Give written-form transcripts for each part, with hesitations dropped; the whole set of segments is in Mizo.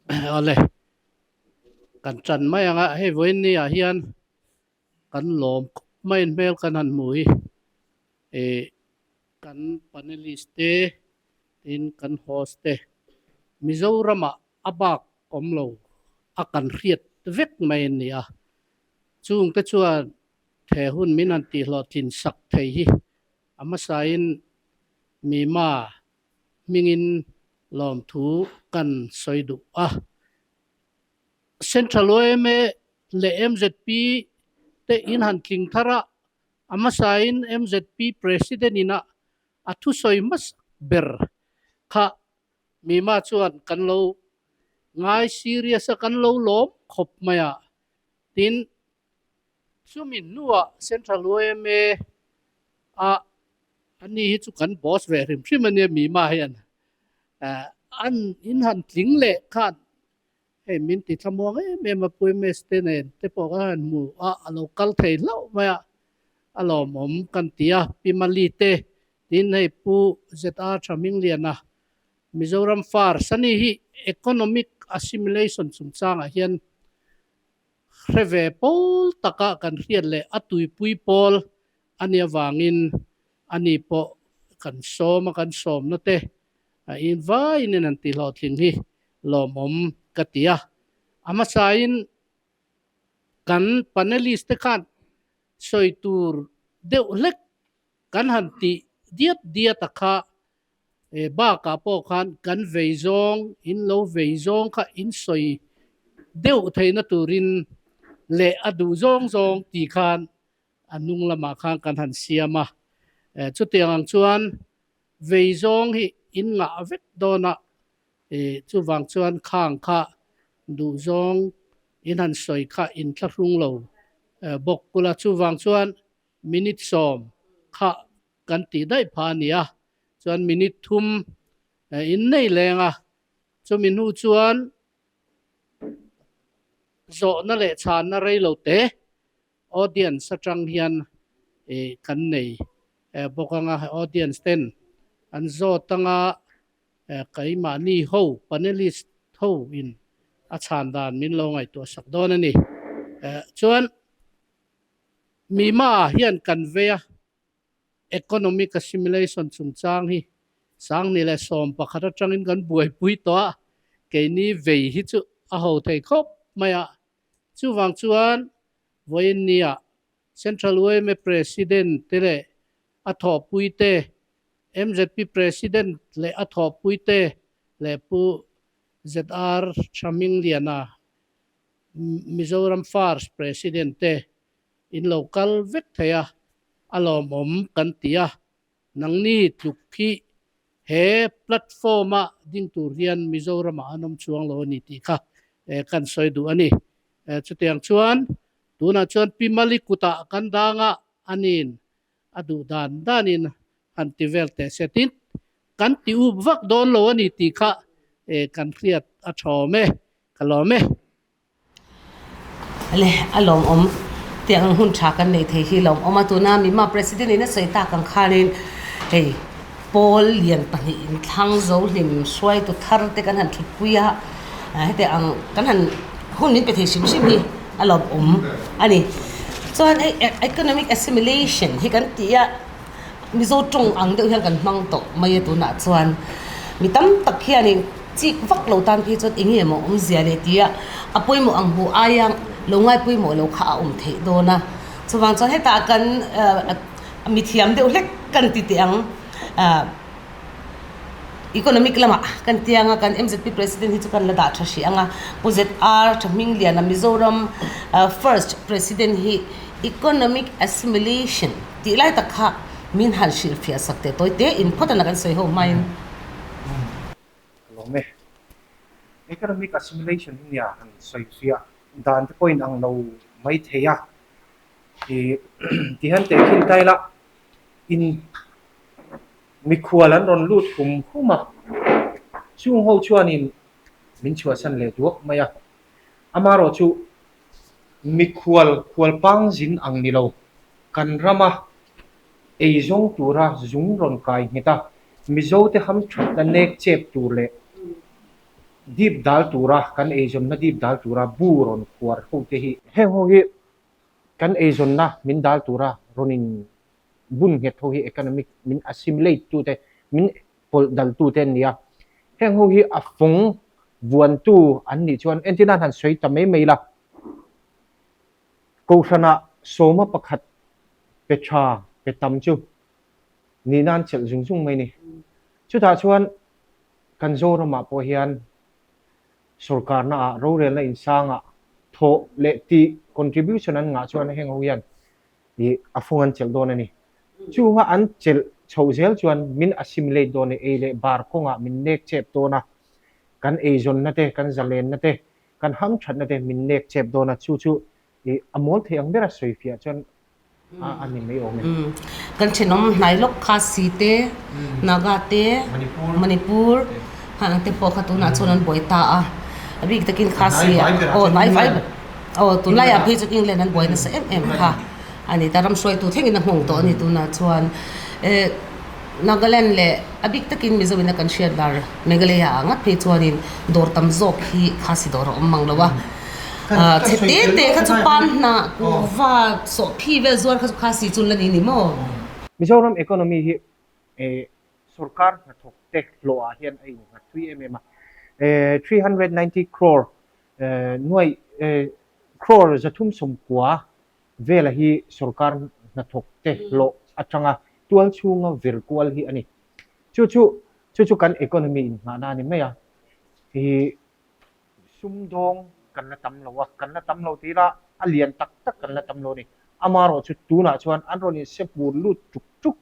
Awle, kan ṭan mai ang a, hei vawiin ni ah hian kan lawm khawp maiin hmel kan han hmu hi ih kan panelist te tin kan host te Mizoramah a bak awm lo a kan hriat vek mai a ni a, chungte chuan the hun min han tihhlawhtlin sak thei hi a hmasain Mima hmingin lawmthu kan sawi duh a. Central yma leh mzp te in han tling thar a, a hmasain mzp President ina a thusawi hmasa ber kha Mima chuan kan lo ngai serious a, kan lo lawm khawp mai a. Tin, chumi hnuah Central yma a ani hi chu kan boss ve hrim hrim a nia Mima hian an in han tling leh khan hei min ti thlamuang em em a Pu MS te nen te pawh kan han hmu a, a lo kal thei hlauh mai a, a lawmawm kan ti a, Pi Mali te tin hei Pu ZR Thamingliana Mizoram First ani hi Economic Assimilation chungchangah hian hre ve pawl taka kan hriat leh a tuipui pawl a nih avangin ani pawh kan sawm a, kan sawmna te a in vaiin in an tihhlawhtling hi lawmawm ka ti a. A hmasain kan panelist te khan sawi tur deuh hlek kan han tih diat diat a kha bakah pawh khan kan vei zawng, in lo vei zawng kha in sawi deuh theihna turin leh a duh zawng zawng tih khan a hnung lamah khan kan han siam a. Chutiang ang chuan vei zawng hi in ngah vek dawn a, chuvang chuan khang kha duh zawng in han sawi kha in thlahrung lo bawk kula. Chuvang chuan minute 10 kha kan tih daih phah a ni a, chuan minute 3 in nei leng a, chumi hnu chuan zawhna leh chhanna rei lo te audience atang hian kan nei bawk ang a, audience ten an zawt anga keimahni ho panelist ho in a chhan dan min lo ngaihtuah sak dawn a ni. Chuan Mima hian kan vei a, Economic assimilation chungchang hi 2011 atangin kan buaipui tawh a, keini vei hi chu a ho thei khawp mai a. Chuvang chuan vawiin nia Central yma President te leh a thawhpui te, mzp President leh a thawhpui te leh Pu ZR Thamingliana Mizoram First President te in lo kal vek thei a, a lawmawm kan ti a. Nangni tluk hi he platform a ding tur hian Mizoramah an awm chuang lo a ni tih kha kan sawi duh a ni. Chutiang chuan tunah chuan Pi Mali kutah kan dang a, ani'n a duh dan danin han ti vel teh se. Tin, kan ti up vak dawn lo a ni tih kha kan hriat a thawm e, ka lawm e. Le, a lawmawm tiang ang hun tha kan nei thei hi lawmawm a. Tuna Mima President in a sawi tak ang khanin hei pawl lian pahnih in thlang zo hlim hruaitu thar te kan han thutpui a, heti ang kan han hun min pe thei hrim hrim hi a lawmawm a ni. Chuan hei economic assimilation hi kan tih a, Mizo tawng ang deuh hian kan hmang tawh mai a tunah chuan mi tam tak hianin chik vak lo tan phei chuan eng nge maw awmzia leh tia a pawimawh ang hmuh aia lo ngai pawimawh lo kha a awm theih dawn a. Chuvang chuan hetah kan mithiam deuh hlek kan ti teh ang economic lamah kan tiang a kan mzp president hi chu kan la dah tha hrih ang a Pu ZR Thahmingliana Mizoram first president hi economic assimilation Tih lai tak kha min han hrilhfiah sak teh tawi te in phawt a na kan sawi ho hmain. Ka lawm e. Economic assimilation hi nia han sawifiah dan te pawhin ang lo mai thei a. Ih tihian tehkhin ta ila in mikhual an rawn lut hum hum a, chung ho chuanin min chhuahsan leh duak mai a. Amaherawhchu Mikhual khualpang zin ang ni lo, kan rama eizawng tura zung rawn kai nghet a, Mizote hamthatna nek chep tur leh Dip dal tura kan eizawnna dip dal tura bu rawn khuar ho te hi. Heng ho hi kan eizawnna min dal tura rawn in bun nghet ho hi economic min assimilate tu te min pawlh dal tu te an ni a. Heng ho hi a fawng vuantu an nih chuan entirna an han sawi ta mai mai la. Kohhranah sawma pakhat pe tha pe tam chu nihna an chelh zung zung mai ni. Chutah chuan kan Zoramah pawh hian sorkarnaah rorelna insangah thawh leh tih contribution an ngah chuan heng ho hian ih a fung an chelh dawn a ni. Chunga an chelh chhoh zel chuan min assimilate dawn a ni, ei leh bar kawngah min nek chep dawn a, kan eizawnna te, kan zalenna te, kan hamthatna te min nek chep dawn a, chu chu ih a mawl thei ang bera sawifiah chuan a ni mai awm e. Kan thenawm hnai lawk kha Site, Naga te, Manipur hang te pawh kha tunah chuan an buai ta a, a bik takin kha si aw hnai vai aw tunlaiah phei chuan England an buai nasa em em kha a ni ta, ram hruaitu thlengin a nghawng tawh a ni tunah chuan eh Nagaland leh a bik takin Mizo ina kan hriat lar Meghalaya ah ngat phei chuanin dawr tam zawk hi Khasi dawr a awm mang lo a. Chhe te te kha chu pan hnah kuhva sawhphi vel zuar kha chu kha si chun la ni ni maw? Mizoram economy hi sorkar hnathawk te hlawh ah hian a innghat thui em em a, 390 crore nuai crore 390 vela hi sorkar hnathawk te hlawh atanga tual chhunga vir kual hi a ni. Chu chu chu chu kan economy innghahna a ni mai a. Sumdawng kan la tam lo a, kan la tam lo tih ila a lian tak tak kan la tam lo a ni. Amaherawh chu tunah chuan an rawn inse bur lut tuk tuk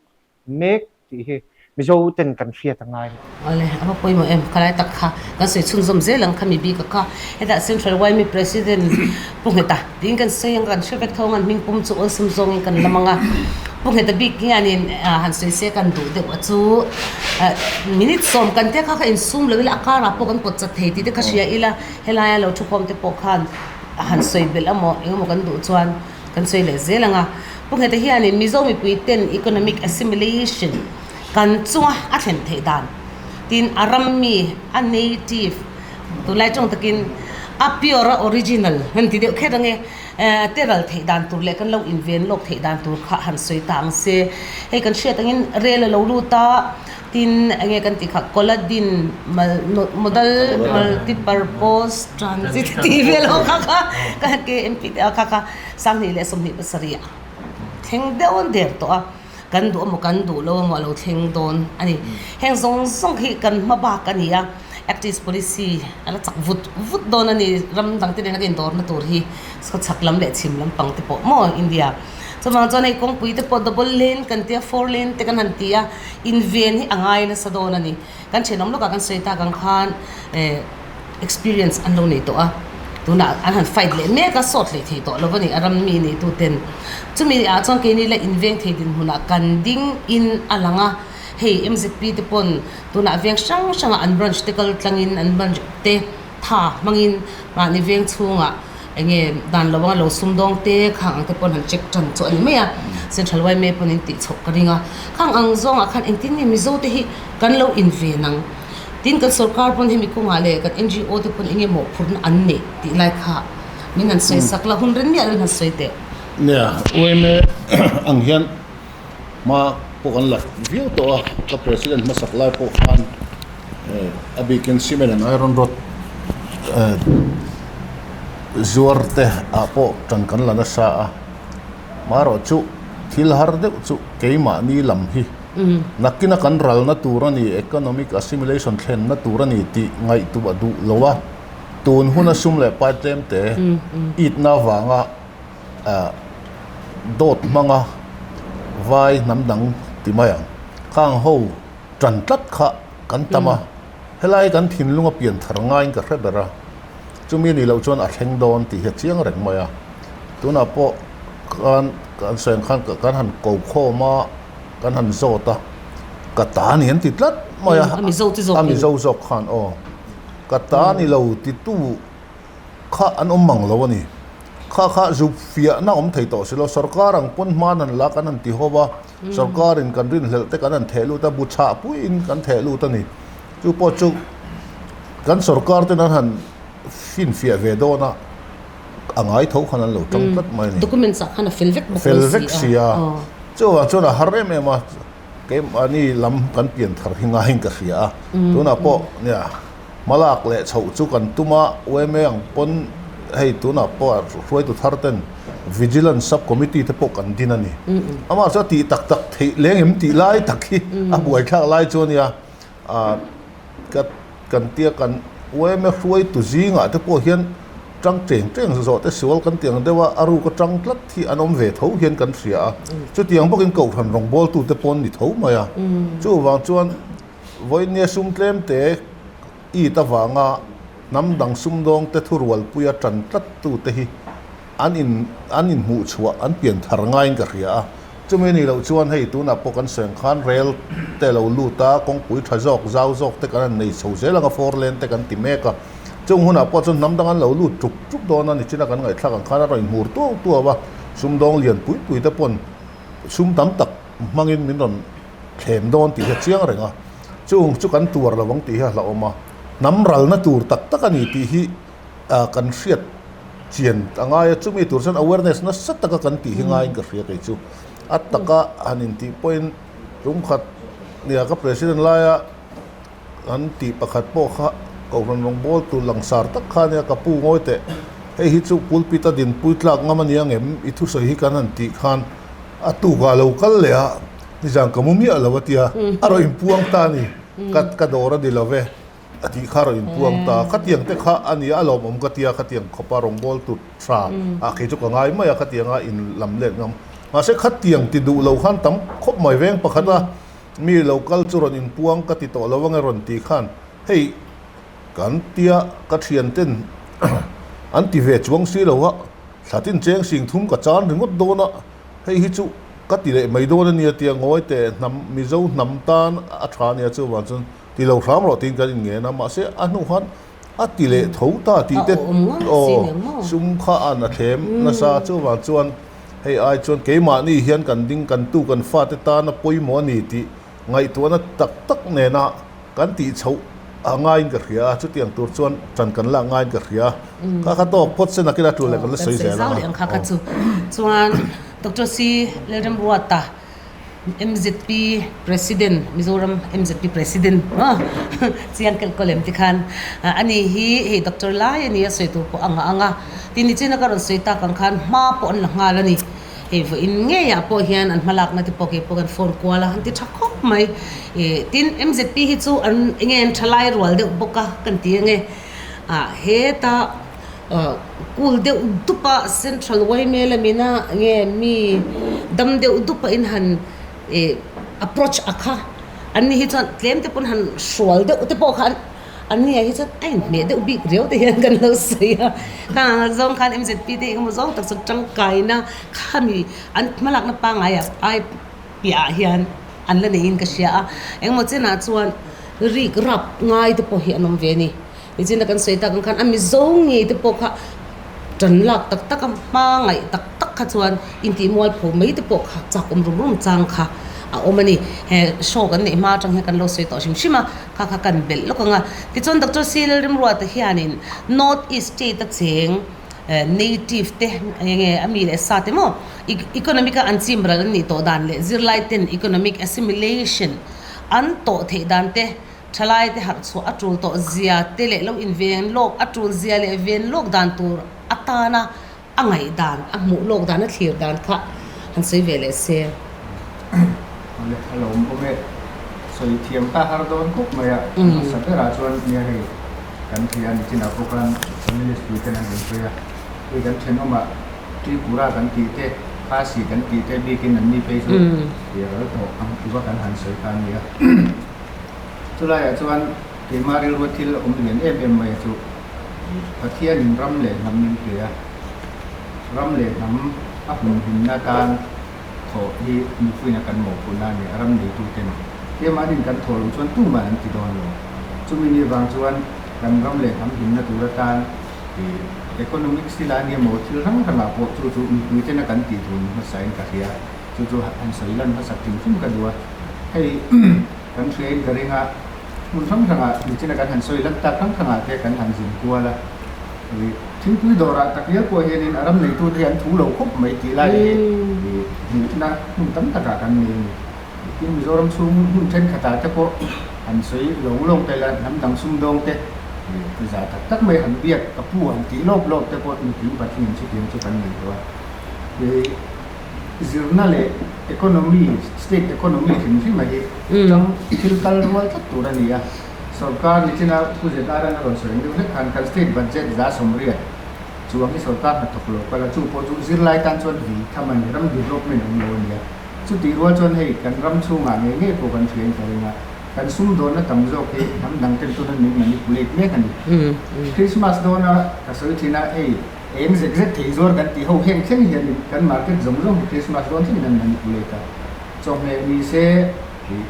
mek tih hi Mizo ten kan hriat a ngai. Awle, a va pawimawh em? Khalai tak kha kan sawi chhunzawm zel ang kha mi bik a kha. Hetah Central YMA President Pu Ngheta tiin kan sawi ang, kan hre vek tho ang, an hming pum chu awlsam zawngin kan lam ang a. Pu Ngheta bik hianin han sawi se kan duh deuh a chu minute sawm kan tia kha kha insum lo ila a karah pawh kan pawt chat thei tih te kha hria ila helaia lo thukhawm te pawh khan han sawi belh emaw engemaw kan duh chuan kan sawi leh zel ang a. Pu Ngheta hianin Mizo mipui ten economic assimilation kan chunga a thlen theih dan tin a ram mi a native tunlai tawng takin a pure a original han ti deuh kher ang e. Te ral theih dan tur leh kan lo inven lawk theih dan tur kha han sawi ta ang se. Hei kan hriat angin rel a lo lut a, tin enge kan tih kha Koladin modal multipurpose transit tih vel ho kha kha ka KMP te kha kha 2027 ah thleng deuh an der tawh a, kan duh emaw kan duh lo emaw a lo thleng dawn a ni. Heng zawng zawng hi kan hma bak a ni a. Active Policy a la chak vut vut dawn a ni. Ram dangte nena ka indawrna tur hi chhawchhak lam leh chhim lampang te pawh maw India. Chuvang chuan hei kawngpui te pawh double lane kan tia four lane te kan han ti a, inven hi a ngai nasa dawn a ni. Kan thenawm lawkah kan sawi tak ang khan eh experience an lo nei tawh a, tunah an han fight leh mek a, sawt hlei thei tawh lo a ni a ram mi neitu ten. Chumi ah chuan keini la inveng thei dinhmunah kan ding in a lang a. Hei MZP te pawn tunah veng hrang hrangah an branch te kal tlangin an branch te tha hmangin mahni veng chhungah enge dan lo anga lo sumdawng te khang ang te pawn han check tan chu a ni mai a, Central yma pawn in tih chhoh ka ring a, khang ang zawngah khan engtin nge Mizo te hi kan lo inven ang tin kan sorkar pawn hemi kawngah leh kan NGO te pawn enge mawhphurhna an neih tih lai kha min han sawi sak la, hun ren miah lo in han sawi teh. Nia, yma ang hian. Hma pawh kan la viau tawh a, ka president hmasak lai pawh khan a bikin cement and iron rod zuar te ah pawh tan kan la nasa a, marawh chu thil har deuh chu keimahni lam hi nakina kan ralna tur a ni economic assimilation thlenna tur a ni tih ngaihtuah duh lo a, tun huna sum leh pai tlem te itna avanga. Dawt hmanga vai hnam dang ti mai ang. Khang ho tan tlat kha kan tam a, helai kan thinlung a pian thar ngaiin ka hre ber a, chumi nih loh chuan a thleng dawn tih hi a chiang reng mai a. Tunah pawh khan kan sawi ang khan kan han ko khawm a, kan han zawt a, ka ta ni an ti tlat mai a, a Mizo zawk khan aw, ka ta ni lo titu kha an awm mang lo a ni. Kha kha zuk fiahna awm thei tawh si lo. Sorkar ang pawn hman an la kan han ti ho a, sorkarin kan rinhlelh te kan han theh lut a, bu chhah puiin kan theh lut a ni. Chu pawh chu Kan sorkar ten an han finfiah ve dawn a, a ngai tho khan an lo tang tlat mai a ni. Documents ah khan a fel vek bawk mai si a. Fel vek si a. Chuvang chuan a har em em a, keimahni lam kan pian thar hi ngaiin ka hria a. Tunah pawh nia hmalak leh chhoh chu kan tum a, UMA ang pawn hei tunah pawh a hruaitu thar ten Vigilance Sub Committee te pawh kan din a ni. Amah chu a tih tak tak theih leng em tih lai tak hi a buaithlak lai chu a nia. Ah ka kan tia kan UMA hruaitu zingah te pawh hian tang teng teng zawh te sual kan tiang deuh a, a ruk atang tlat hi an awm ve tho hian kan hria a. Chutiang bawkin Kohhran rawngbawltute pawh an ni tho mai a. Chuvang chuan vawinia sum tlem te it avanga hnam dang sumdawngte thurualpuia tan tlattute hi an in an inhmuhchhuah an pian thar ngaiin ka hria a. Chumi nih loh chuan hei tunah pawh kan sawi ang khan rel te lo lut a, kawngpui tha zawk, zau zawk te kan han nei chho zel ang a, four lane te kan ti mek a. Chung hunah pawh chuan hnam dang an lo lut tuk tuk dawn a, nichina kan ngaihthlak ang khan a rawn inhmur tuau tuau a, sumdawng lian pui pui te pawn sum tam tak hmangin min rawn thlem dawn tih hi a chiang reng a. Chung chu kan tuar lo ang tih hi a hlauhawm a, hnam ralna tur tak tak a ni tih hi kan hriat chian a ngai a, chumi tur chuan awareness nasa taka kan tih hi ngaiin ka hria kei chu. A taka han intih pawhin tumkhat nia ka president laia an tih pakhat pawh kha Kohhran rawngbâwl tur langsar tak kha ania ka pu ngawi teh, hei hi chu pulpit a dinpui tlak ngam a nia ngem i thusawi hi kan han tih khan a tukah a lo kal leh a, nizan ka mu miah lo a tia, a rawn inpuang ta a ni, ka dawr a ni lo ve. A tih kha rawn inpuang ta. Khatiang te kha a nia a lawmawm ka tia khatiang khawpa rawngbâwl tut tha ah kei chu ka ngai mai a khatianga in lam let ngam. Mahse khatiang ti duh lo khan tam khawp mai veng pakhat a mi lo kal chu rawn inpuang ka ti tawh lo ange rawn ti khan hei kan tia ka thian ten an ti ve chuang si lo a thlatin cheng sing thum ka chan ringawt dawn a hei hi chu ka ti leh mai dawn a nia tia ngawi teh hnam Mizo hnam tan a tha ania chuvang chuan Ti lo hram rawh tiin kan inngen a, mahse a hnu khan a ti leh tho ta tih te aw sum kha an a thlem nasa chuvang chuan hei ai chuan keimahni hian kan ding kan tu kan fate tana pawimawh a ni tih ngaihtuahna tak tak nena kan tih chhoh a ngaiin ka hria a, chutiang tur chuan ṭan kan lak ngaiin ka hria a, kha kha tawk phawt se nakin a tul leh kan la sawi zel ang a. Chuan Doctor C Lalremruata MZP President, Mizoram MZP President maw chiang kelh kaw lem tikhan ani hi hei doctor lai a ni a sawi tur pawh a ngah ang a, tin nichina ka rawn sawi tak ang khan hma pawh an la nghal a ni, hei vawiin ngeiah pawh hian an hmalakna te pawh kei pawh kan phone kual a, an ti tha khawp mai, ih tin MZP hi chu an enge an tha lai rual deuh bawk a kan ti ange, ah heta. Kul deuh dup a Central yma lamina nge mi dam deuh dup a in han ih approach a kha an ni hi chuan tlem te pawn han hrual deuh te pawh kha an ni ah hi chuan a inhmeh deuh bik riau te hian kan lo sawi a khang ang zawng khan M_Z_P te engemaw zawng tak chu tangkaina khami an hmalakna pangngai ah ai piah ah hian an la neiin ka hria a engemaw chenah chuan rik rap ngai te pawh hi an awm ve a ni. Nichina kan sawi tak ang khan a Mizo ngei te pawh kha tan lak tak tak a hma ngaih tak tak kha chuan intih mualpho mai te pawh kha chak awm rum rum chang kha a awm a ni. He show kan neih hma atang hian kan lo sawi tawh hrim hrim a, kha kha kan belh lawk ang a. Tichuan Doctor C Lalrimruata hianin North East State a cheng native te eng nge a mi leh sa te maw economic a an chim ral an nih tawh dan leh zirlai ten economic assimilation an tawh theih dan te Thalai te harh chhuah a tul tawh zia te leh lo inven lawk a tul zia leh ven lawk dan tur atana a ngaih dan, a hmuh lawk dan, a thlir dan kha han sawi ve leh se. Awle, a lo awm awm e. Sawi thiam kha har dawn khawp mai a, hmasa berah chuan nia hei kan thei a nichinah pawh khan Communist pui ten an rawn sawi a, hei kan thenawmah Tripura kan tih te, Khasi kan tih te bikin an ni phei chu tih a ral tawh ang tiva kan han sawi kha a nia. Chulaiah chuan keimah rilrua thil awm lian em em mai chu Pathianin ram leh hnam min pe a, ram leh hnam a humhimna atan thawh hi mipuiin a kan mawhphurhna a ni a, ram neituten keimahnin kan thawh loh chuan tumah an ti dawn lo. Chumi ni vang chuan kan ram leh hnam himna tur atan economics thil a nia maw thil hrang hrangah pawh chu chu mipuitena kan tih tur ni hmasain ka hria. Chu chu han sawi lan hmasak hrim hrim ka duh a, hei kan hriain ka ring a, Hmun hrang hrangah nichina kan han sawi lan tak hrang hrangah te kan han zin kual a. Thingpui dawrah takngial pawh hianin a ram neitute hi an thu lo khawp mai tih lai hi hmuhna hmun tam takah kan nei a ni. Tin, Mizoram chhung hmun thenkhatah te pawh han sawi lawng lawng te la hnam dang sumdawng te za tak tak mai han biak ka pu han tih lawp lawp te pawh nutling patling chutiang chu kan nei tawh a. Zirna leh economy, state economy hrim hrim a hi tang thil kal rual tlat tur a ni a. Sorkar nichina Pu ZR-an a rawn sawi ang deuh hlek khan kan state budget 180 chuang hi sorkar hnathawk lo kal a, chu pawh chu zirlai tan chuan vi tham a ni, ram development awm lo a ni a. Chutih rual chuan hei kan ram chhungah ngei ngei pawh kan hria in ka ring a, kan sumdawnna tam zawk hi hnam dang ten tuna min manipulate mek a ni. Christmas dawna ka sawi thin a, hei eng zek zek thei zuar kan tih ho heng thleng hianin kan market zawng zawng hi Christmas dawn thlengin an manipulate a, chawhmeh ni se,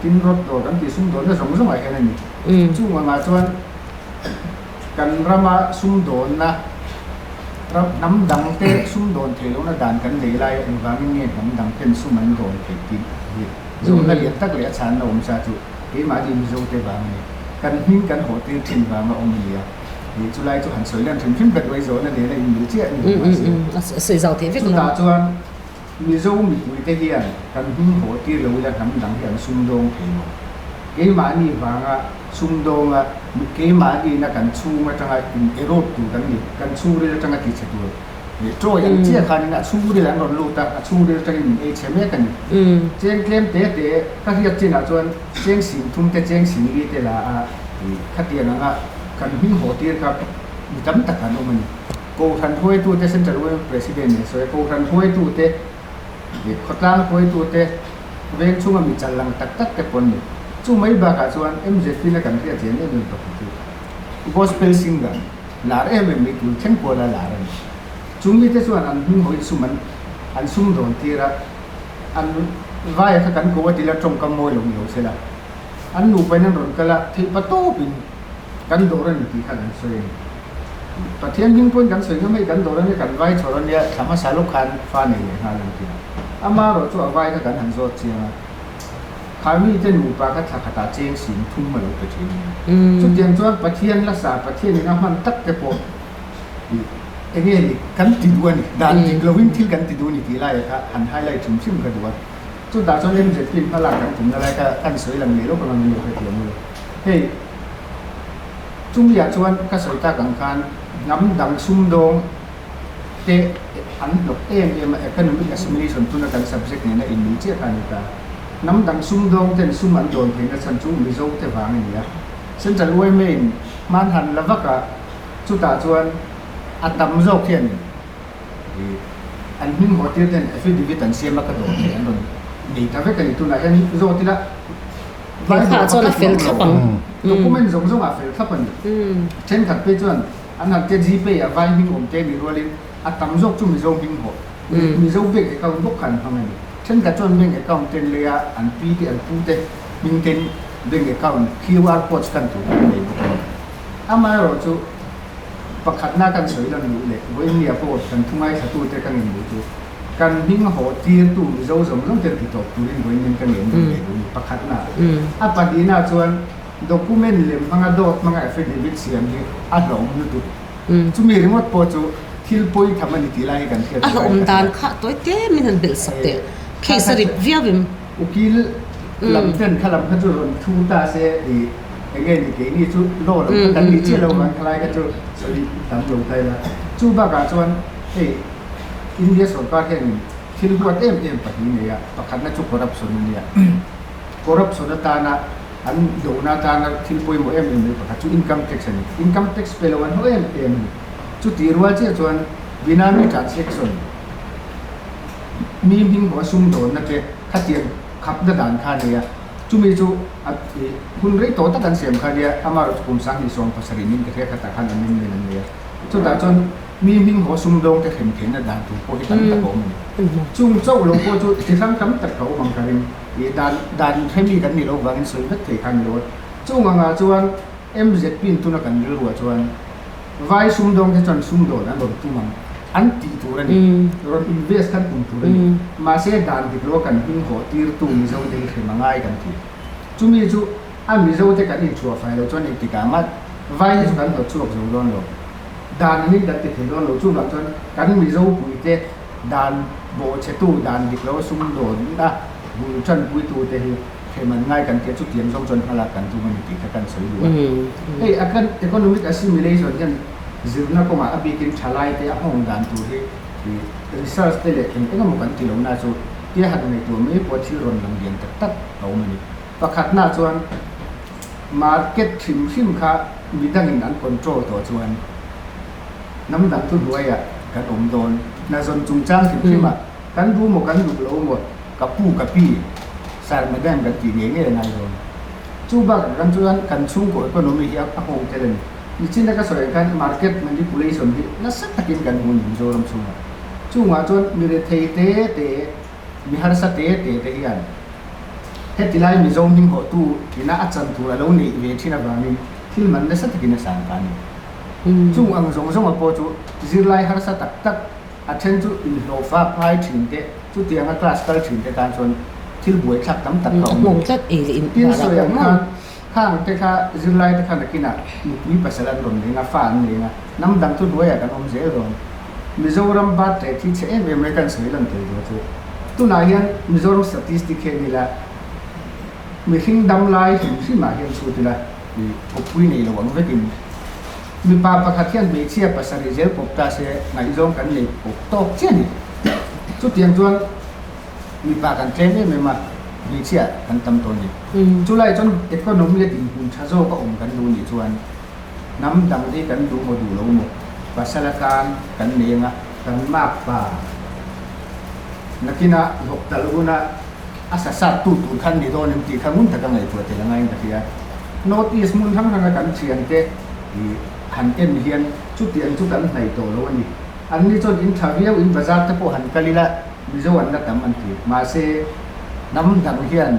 Tin rawt dawr kan tih sumdawnna zawng zawngah hian a ni. Chung angah chuan kan rama sumdawnna, ram hnam dangte sumdawn theih lohna dan kan nei lai a, engvangin nge hnam dangten sum an dawn theih tih hi zawhna lian tak leh a chhanna awm sa chu keimahni Mizote vang a ni. Kan hming kan haw tir thin vanga awm a ni a. Chulai chu han sawi lan hrim hrim ka duai zawhna nena inmil chiah a ni lo mahse. Chutah chuan. Mizo mipuite hian kan hming haw tir lo ila hnam dang hi an sumdawng thei lo. Keimahni vanga sumdawnga keimahniina kan chhung atanga in erawt tur kan ni, kan chhungril atanga ti chhe tur. Trawi ang chiah khanin a chhungril an rawn lut a, a chhungril atangin min ei chhe mek a ni. Cheng tlem te te ka hriat chinah chuan cheng sing thum te cheng sing li te la a khatiang anga kan hming haw tir kha mi tam tak an awm a ni. Kohhran hruaitute, Central Women President nen sawi a, Kohhran hruaitute leh khawtlang hruaitute veng chhunga mi chal lang tak tak te pawh an ni. Chu mai bakah chuan MZP na kan hriat chian em em pakhat chu Gospel singer lar em em mai tun thleng kuala lar a ni. Chu mite chuan an hming hawiin sum an an sum dawn tir a, an vaia kha kan ko a tila tawngkam mawi lo ni lo sela, an nupain an rawn kal a, theihpa tawpin kan dawr a ni tih khan an sawi a ni. Pathian hming pawhin kan sawi ngam hei kan dawr ania kan vai chhawr ania thla hmasa lawk khan fa nei leh nghal an ti a. Amaherawh chu a vai kha kan han zawt chiang a, kha mite nupa kha thla khatah cheng sin thum a lo pe thin a ni. Chutiang chuan Pathian la sa, Pathianin a hman tak te pawh i enge ni kan ti duh a ni, dan dik lovin thil kan ti duh a ni tih laiah kha han highlight hrim hrim ka duh a. Chutah chuan MZP in hmalak kan tumna lai kha kan sawi lang leh lawk ang a ni lo hrethiam ula. Hei. Chumiah chuan ka sawi tak ang khan hnam dang sumdawng te an hlawk em em a, economic assimilation tuna kan subject nena inmil chiah kha a ni ta. Hnam dang sumdawng ten sum an dawn theihna chhan chu Mizo te vang a ni a. Central yma in hman han la vak a, chutah chuan a tam zawk hian an hming haw tir ten affidavit an siam a ka dawn theih an rawn nei ta vek a ni. Tunah hian zawt ila. Lehkha chuan a fel thlap ang. Document zawng zawng ah fel thlap a ni. Thenkhat phei chuan an han tia Gpay ah vai hming awm te nih rualin a tam zawk chu Mizo hming hawh. Mizo bank account bawk kha an hmang a ni. Thenkhat chuan bank account ten lei a an pi te an pu te hming ten bank account QR code scan tur an nei bawk a ni. Amaherawh chu pakhatna kan sawi lan luh leh vawiin pawh kan thu ngaithlatute ka ngen duh chu Kan hming haw tirtu Mizo zawng zawng ten ti tawp turin vawiin kan ngen dawn ve duh ni pakhatna. A pahnihna chuan document lem hmanga dawt hmanga affidavit siam hi a hlawm lutuk. Chumi ringawt pawh chu thil pawi tham a ni tih lai hi kan hriat A hlawm dan kha tawi tlem in han belh sak teh. Case a rip viau em? Ukil lam ten kha lam kha chu rawn thu ta se i enge ni keini chu law lam kha kan ni chiah lo vang khalai kha chu sawi tam lo ta ila. Chu bakah chuan hei India sorkar hianin thil huat em em pahnih nei a, pakhatna chu corruption a nia. Corruption atana an dona atana thil pawimawh em em mai pakhat chu income tax a ni. Income tax pe lo an haw em em a ni. Chutih rual chiah chuan Benami transaction, mi hming haw sumdawnna te khatiang khapna dan kha a nei a. Chumi chu hun rei tawh tak an siam kha a nia, amaherawhchu kum 2017 in ka hria khatah khan amendment an nei a. Chutah chuan Mi hming haw sumdawng te hrem theihna dan tur pawh hi tam tak a awm a ni. Chung chauh lo pawh chu chi hrang tam tak a awm ang ka ring. Ih dan dan hremi kan nih loh vangin sawi vek thei kha a ni lo a. Chung angah chuan MZP in tuna kan rilruah chuan vai sumdawng te chuan sumdawn an rawn tum ang an tih tur a ni. Rawn invest kan tum tur a ni. Mahse dan dik lo a kan hming haw tirtu Mizo te hi hrem a ngai kan ti. Chumi chu. A Mizo te kan inchhuah fai loh chuan engtikah mah vai hi chu kan hnawt chhuak zo dawn lo. Dan angin kan ti thei dawn lo. Chuvang chuan kan Mizo puite dan bawhchhetu, dan dik lo sumdawn a bul tanpuitu te hi hrem an ngai kan tih a, chutiang zawng chuan hmalak kan tum a ni tih kha kan sawi duh a. Hei a kan economic assimilation hian zirna kawngah a bikin thalai te a nghawng dan tur hi research te leh eng eng emaw kan ti lo na chu tia han ngaihtuah mai pawh thil rawn lang lian tak tak a awm a ni. Pakhatna chuan market hrim hrim kha midangin an control tawh chuan hnam dang chu hnuaiah kan awm dawn. Hna zawn chungchang hrim hrimah kan duh maw kan duh lo maw ka pu ka pi sir madam kan tih ngei ngei a ngai dawn. Chu bakah kan chuan kan chhungkaw economy hi a nghawng tel a ni. Nichina ka sawi ang khan market manipulation hi nasa takin kan hmu a ni Mizoram chhungah. Chungah chuan mi rethei te te Mi harsa te te te hian heti lai Mizo hming hawhtu ina a chan tur a lo neih ve thin avangin thil man nasa takin a sang ta a ni. Chung ang zawng zawnga pawh chu zirlai harsa tak tak, a then chu inhlawh fak ngai thin te, chutianga class kal thin te tan chuan thil buaithlak tam tak a awm a ni. Tin sawi ang khan khang te kha zirlai te kha nakinah nupui pasal an rawn leng a, fa an leng a, hnam dang chu hnuaiah kan awm zel dawn. Mizoram birth rate hi chhe em em mai kan sawi lan thei tur chu tunah hian Mizoram statistic hi an ila mihring dam lai hrim hrim ah hian chhut ila i kawppui nei lo ang vekin mipa pakhat hian hmeichhia pasarih zel kawp ta se ngaihzawng kan nei kawp tawk chiah a ni. Chutiang chuan mipa kan tlem em em a hmeichhia kan tam tawh a ni. Chulai chuan economy a dinhmun tha zawk a awm kan duh nih chuan Hnam dang hi kan duh maw duh lo maw? Pasal atan kan nei anga kan mak pa. Nakinah hlawk tal huna a sa sat tu tur khan ni dawn em tih kha ngun taka ngaihtuah tel a ngaiin ka hria. North East hmun hrang hranga kan thiante i han en hian chutiang chu kan hnaih tawh lo a ni. Anni chuan in tha viau in bazar te pawh han kal ila Mizo an la tam an ti. Mahse hnam dang hian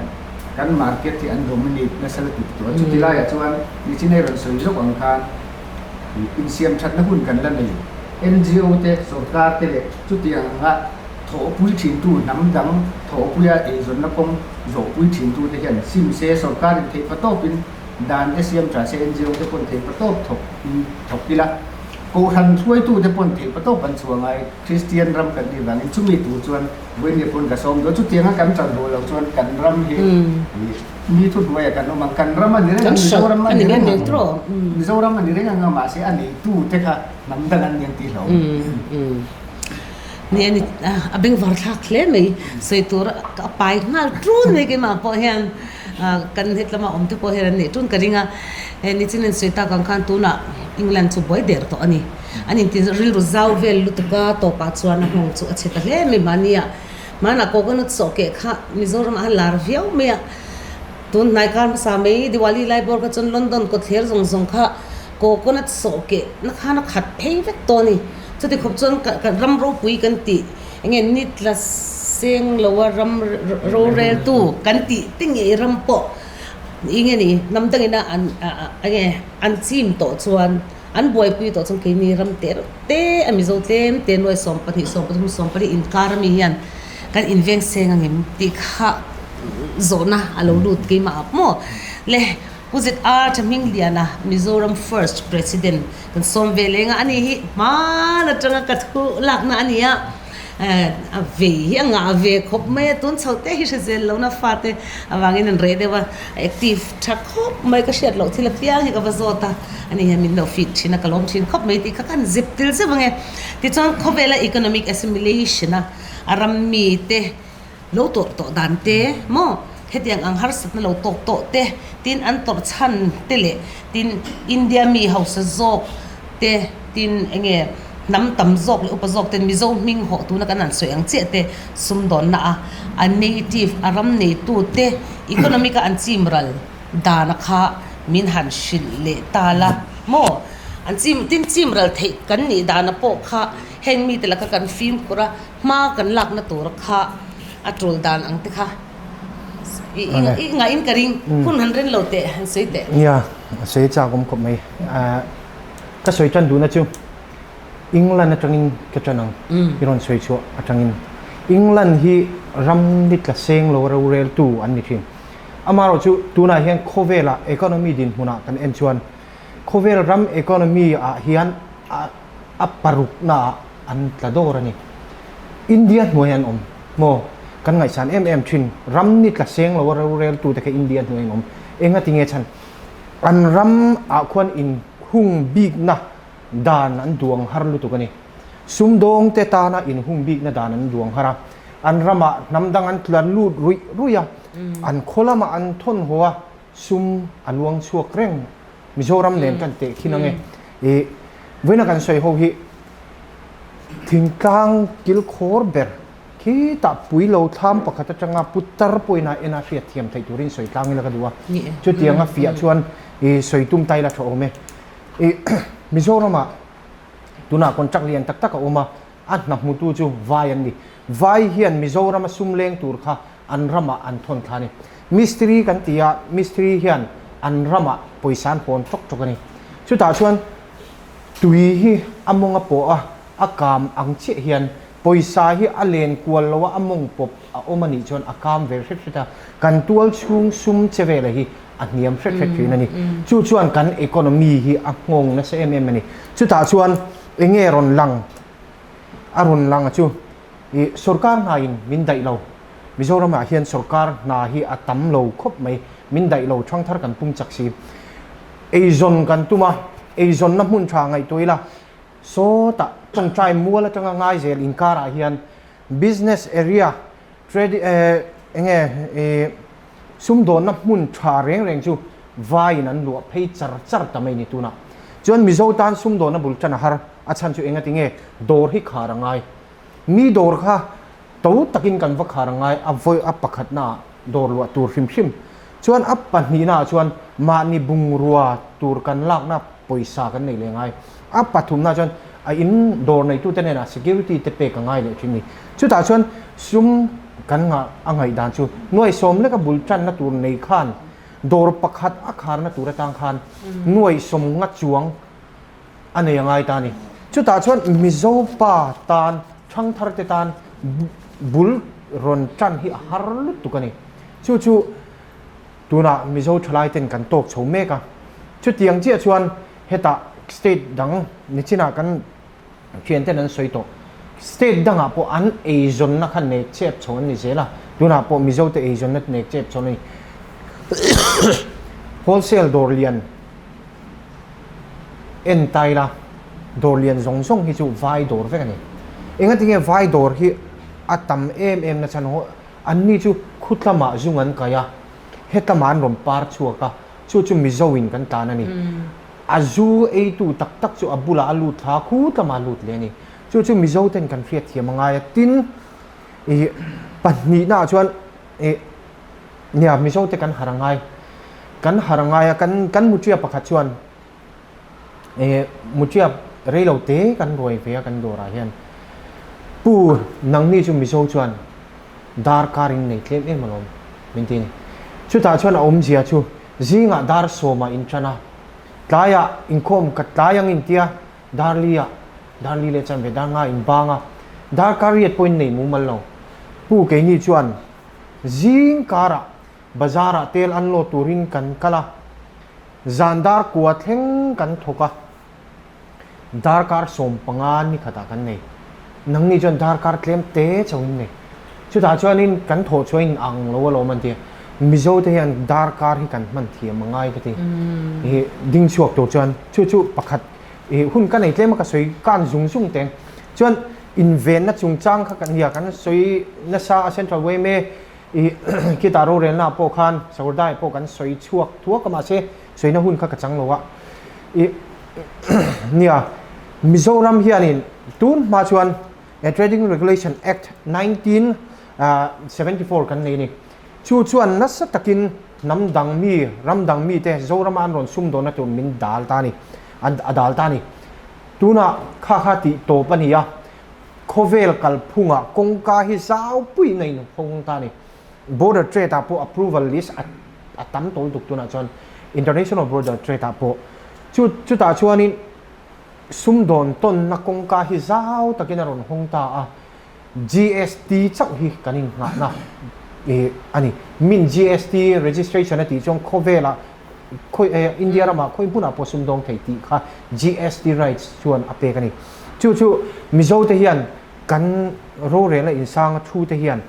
kan market hi an dominate nasa lutuk tawh a. Chuti laiah chuan Nichinai rawn sawi zawk ang khan insiam thatna hun kan la nei. NGO te, sorkar te leh chutiang anga thawhpui thintu hnam dang thawhpuia eizawnna kawng zawhpui thintu te hian sim se sorkarin theihpatawpin dan te siam tha se NGO te pawn theihpatawp thawk in thawk ila. Kohhran hruaitu te pawn theihpatawp an chhuah ngai. Kristian ram kan nih vangin chumi tur chuan Vawinia pawn ka sawm dawn. Chutianga kan tan duh loh chuan kan ram hi mi thuhnuaiah kan awm ang. Kan ram a ni reng ang, Mizoram a ni reng ang. Mizoram a ni reng ang a, mahse a neitu te kha hnam dang an ni ang tih hlauh. Ni a ni, a bengvar thlak hle mai. Sawi tur a pai nghal ṭun mai keimah pawh hian kan hetlama awm te pawh hian an neih ṭun ka ring a. Hei nichin an sawi tak ang khan tunah England chu buai der tawh a ni. An inti rilru zau vel lutuk a, tawpah chuan a nghawng chu a chhe ta hle mai mahnia. Hmanah coconut sawh keh kha Mizoramah a lar viau mai a, tun hnai kar hmasa mai Diwali lai bawr kha chuan London kawtthler zawng zawng kha coconut sawh keh na khan a khat phei vek tawh a ni. Chuti khawp chuan ka ram ropui kan tih eng nge nitla seng loa ram roreltu kan tih te ngei ram pawh eng nge ni hnam dangina an eng nge an chim tawh chuan An buaipui tawh chuan keini ram te reuh te a Mizo tlem te nuai 12, 13, 14 inkar ami hian kan inveng seng angem tih kha zawhna a lo lut keimah ah maw le Pu ZR Thahmingliana Mizoram First President kan sawm ve leng a ani hi hman atanga ka thu lakna a ni a. A vei hi a ngah ve khawp mai a, tun chho te hi hre zel lohna fate avangin an reh deuh a, a active tha khawp mai ka hriat loh thil apiang hi ka va zawt a, ani hian min lo fit thin a, ka lawm thin khawp mai tih kha ka han zep tel zeuh ang e. Tichuan khawvela economic assimilation a a ram mite lo tawrh tawh dan te maw hetiang ang harsatna lo tawk tawh te tin an tawrh chhan te leh tin India mi hausa zawk te tin enge hnam tam zawk leh upa zawk ten Mizo hming hawh tuna kan han sawi ang chiah te sumdawnna a a native a ram neitu te economic a an chim ral dana kha min han hrilh leh ta la maw an chim tin chim ral theih kan nih dana pawh kha heng mite laka kan fimkhur a hma kan lakna tur kha a tul dan ang te kha i ngaih in ka ring hun han ren lo teh han sawi teh. Nia a sawi chak awm khawp mai. Ka sawi tan duhna chu England atangin ka tan ang i rawn sawi chhuah atangin. England hi ram ni tla seng lo roreltu an ni thin. Amaherawhchu tunah hian khawvela economy dinhmunah kan en chuan khawvel ram economy ah hian a parukna ah an tla dawr a ni. India hnuai an awm maw? Kan ngaihsan em em thin ram ni tla seng lo a roreltu te kha India hnuai an awm. Engati nge chhan? An ram ah khuan in hung bikna dan an duang har lutuk a ni. Sumdawng te tana in hung bikna dan an duang har a. An ramah hnam dang an tla lut ruih ruih a, an khaw lamah an thawn haw a, sum a luang chhuak reng. Mizoram nen kan teh khin ange. I vawiina kan sawi ho hi thingtlang kilkhawr ber khitah pui lo thlam pakhat atanga putar pawhin a en a hriat thiam theih turin sawi tlang ila ka duh a. Chutianga fiah chuan i sawi tum ta ila tha awm e. I Mizoramah tunah contract lian tak tak a awm a, a hna hmutu chu vai an ni. Vai hian Mizorama sum leng tur kha an ramah an thawn thla a ni. Mistiri kan ti a, mistiri hian an ramah pawisa an hawn tawk tawk a ni. Chutah chuan tui hi a mawng a pawh a, a kam ang chiah hian pawisa hi a len kual lo a, a mawng pawp a awm a nih chuan a kam ve hret hret a, kan tual chhung sum che vela hi a hniam hret hret thin a ni. Chu chuan kan economy hi a nghawng nasa em em a ni. Chutah chuan eng nge rawn lang? A rawn lang a chu i sorkar hna in min daih lo. Mizoram ah hian sorkar hna hi a tam lo khawp mai. Min daih lo thangthar kan pum chak si. Eizawn kan tum a, eizawnna hmun tha ngaihtuah ila sawtah tawngtai mual atanga ngai zel inkar ah hian business area trade eng nge i sumdawnna hmun tha reng reng chu vaiin an luah phei char char ta mai ni tunah chuan Mizo tan sumdawnna bul tan a har a chhan chu engati nge dawr hi khar a ngai mi dawr kha to takin kan va khar a ngai a vawi a pakhatna ah dawr luah tur hrim hrim chuan a pahnihna ah chuan mahni bungrua tur kan lakna pawisa kan nei leh ngai a pathumna chuan a in dawr neitute hnenah security te pek a ngai leh thin a ni. Chutah chuan sum kan ngah a ngaih dan chu nuai sawm leka bul tanna tur nei khan dawr pakhat a kharna tur atang khan nuai sawm nga chuang a nei a ngai ta a ni. Chutah chuan Mizo pa tan thangthar te tan bul rawn tan hi a har lutuk a ni. Chu chu tunah Mizo thalai ten kan tawk chho mek a. Chutiang chiah chuan hetah state dang nichinah kan thian ten an sawi tawh. State dangah pawh an eizawnna kha nek chep chho an ni zel a, tunah pawh Mizo te eizawnna nek chep chho an ni. Wholesale dawr lian en ta ila, dawr lian zawng zawng hi chu vai dawr vek a ni. Engatinge vai dawr hi a tam em em na chhan an ni chu khutlamah zung an kai a, hetlama an rawn par chhuak a, chu chu Mizo in kan tlan a ni. A zu eitu tak tak chu a bulah a lut thla a, khu tlama a lut leh a ni. Chu chu Mizo ten kan hriat thiam a ngai a, tin ih pahnihna ah chuan ih nia Mizo te kan harh a ngai, kan harh a ngai a, kan kan muṭia pakhat chuan ih muṭia reilo te kan ruai ve a kan dawrah hian Pu nangni chu Mizo chuan darkar in nei tlem em alawm min ti a ni. Chutah chuan a awmzia chu Zingah dar sawmah in tan a, tlaiah inkhawm ka tlai ang intia dar liah, dar li leh chanve dar nga in bang a, darkar riat pawhin nei mumal lo. Pu keini chuan zing karah bazarah tel unload turin kan kal a, zan dar kua thleng kan thawk a. Darkar 15 ni khatah kan nei. Nangni chuan darkar tlem te chauhin nei. Chutah chuanin kan thawh chuan in ang lo alawm an ti a. Mizo te hian darkar hi kan hman thiam a ngai ka ti. I ding chhuak tur chuan chu chu pakhat i hun ka nei tlem a ka sawi kan zung zung teng. Chuan invenna chungchang kha kan nia kan sawi nasa a Central yma i khitah rorelna pawh khan Sakawrdai pawh kan sawi chhuak thuak a mahse Sawiina hun kha ka chang lo a. I nia, Mizoram hianin tun hma chuan Trading Regulation Act 1974 kan nei a ni. Chu chuan nasa takin hnam dang mi, ram dang mite Zorama an rawn sum dawnna tur min dal ta a ni, a dal ta a ni. Tunah kha kha tih tawp a ni a, khawvel kalphungah kawngka hi zau puiin a inhawng ta a ni. Border trade ah pawh approval list a a tam tawh lutuk tunah chuan international border trade ah pawh chu chutah chuanin sumdawn tawnna kawngka hi zau takin a rawn hawng ta a, GST chauh hi kan innghahna ih a ni. Min GST registration a tih chuan khawvelah khawi eh India ramah khawi hmunah pawh sumdawng thei tih kha GST rights chuan a pek a ni. Chu chu Mizote hian kan rorelna insanga thu te hian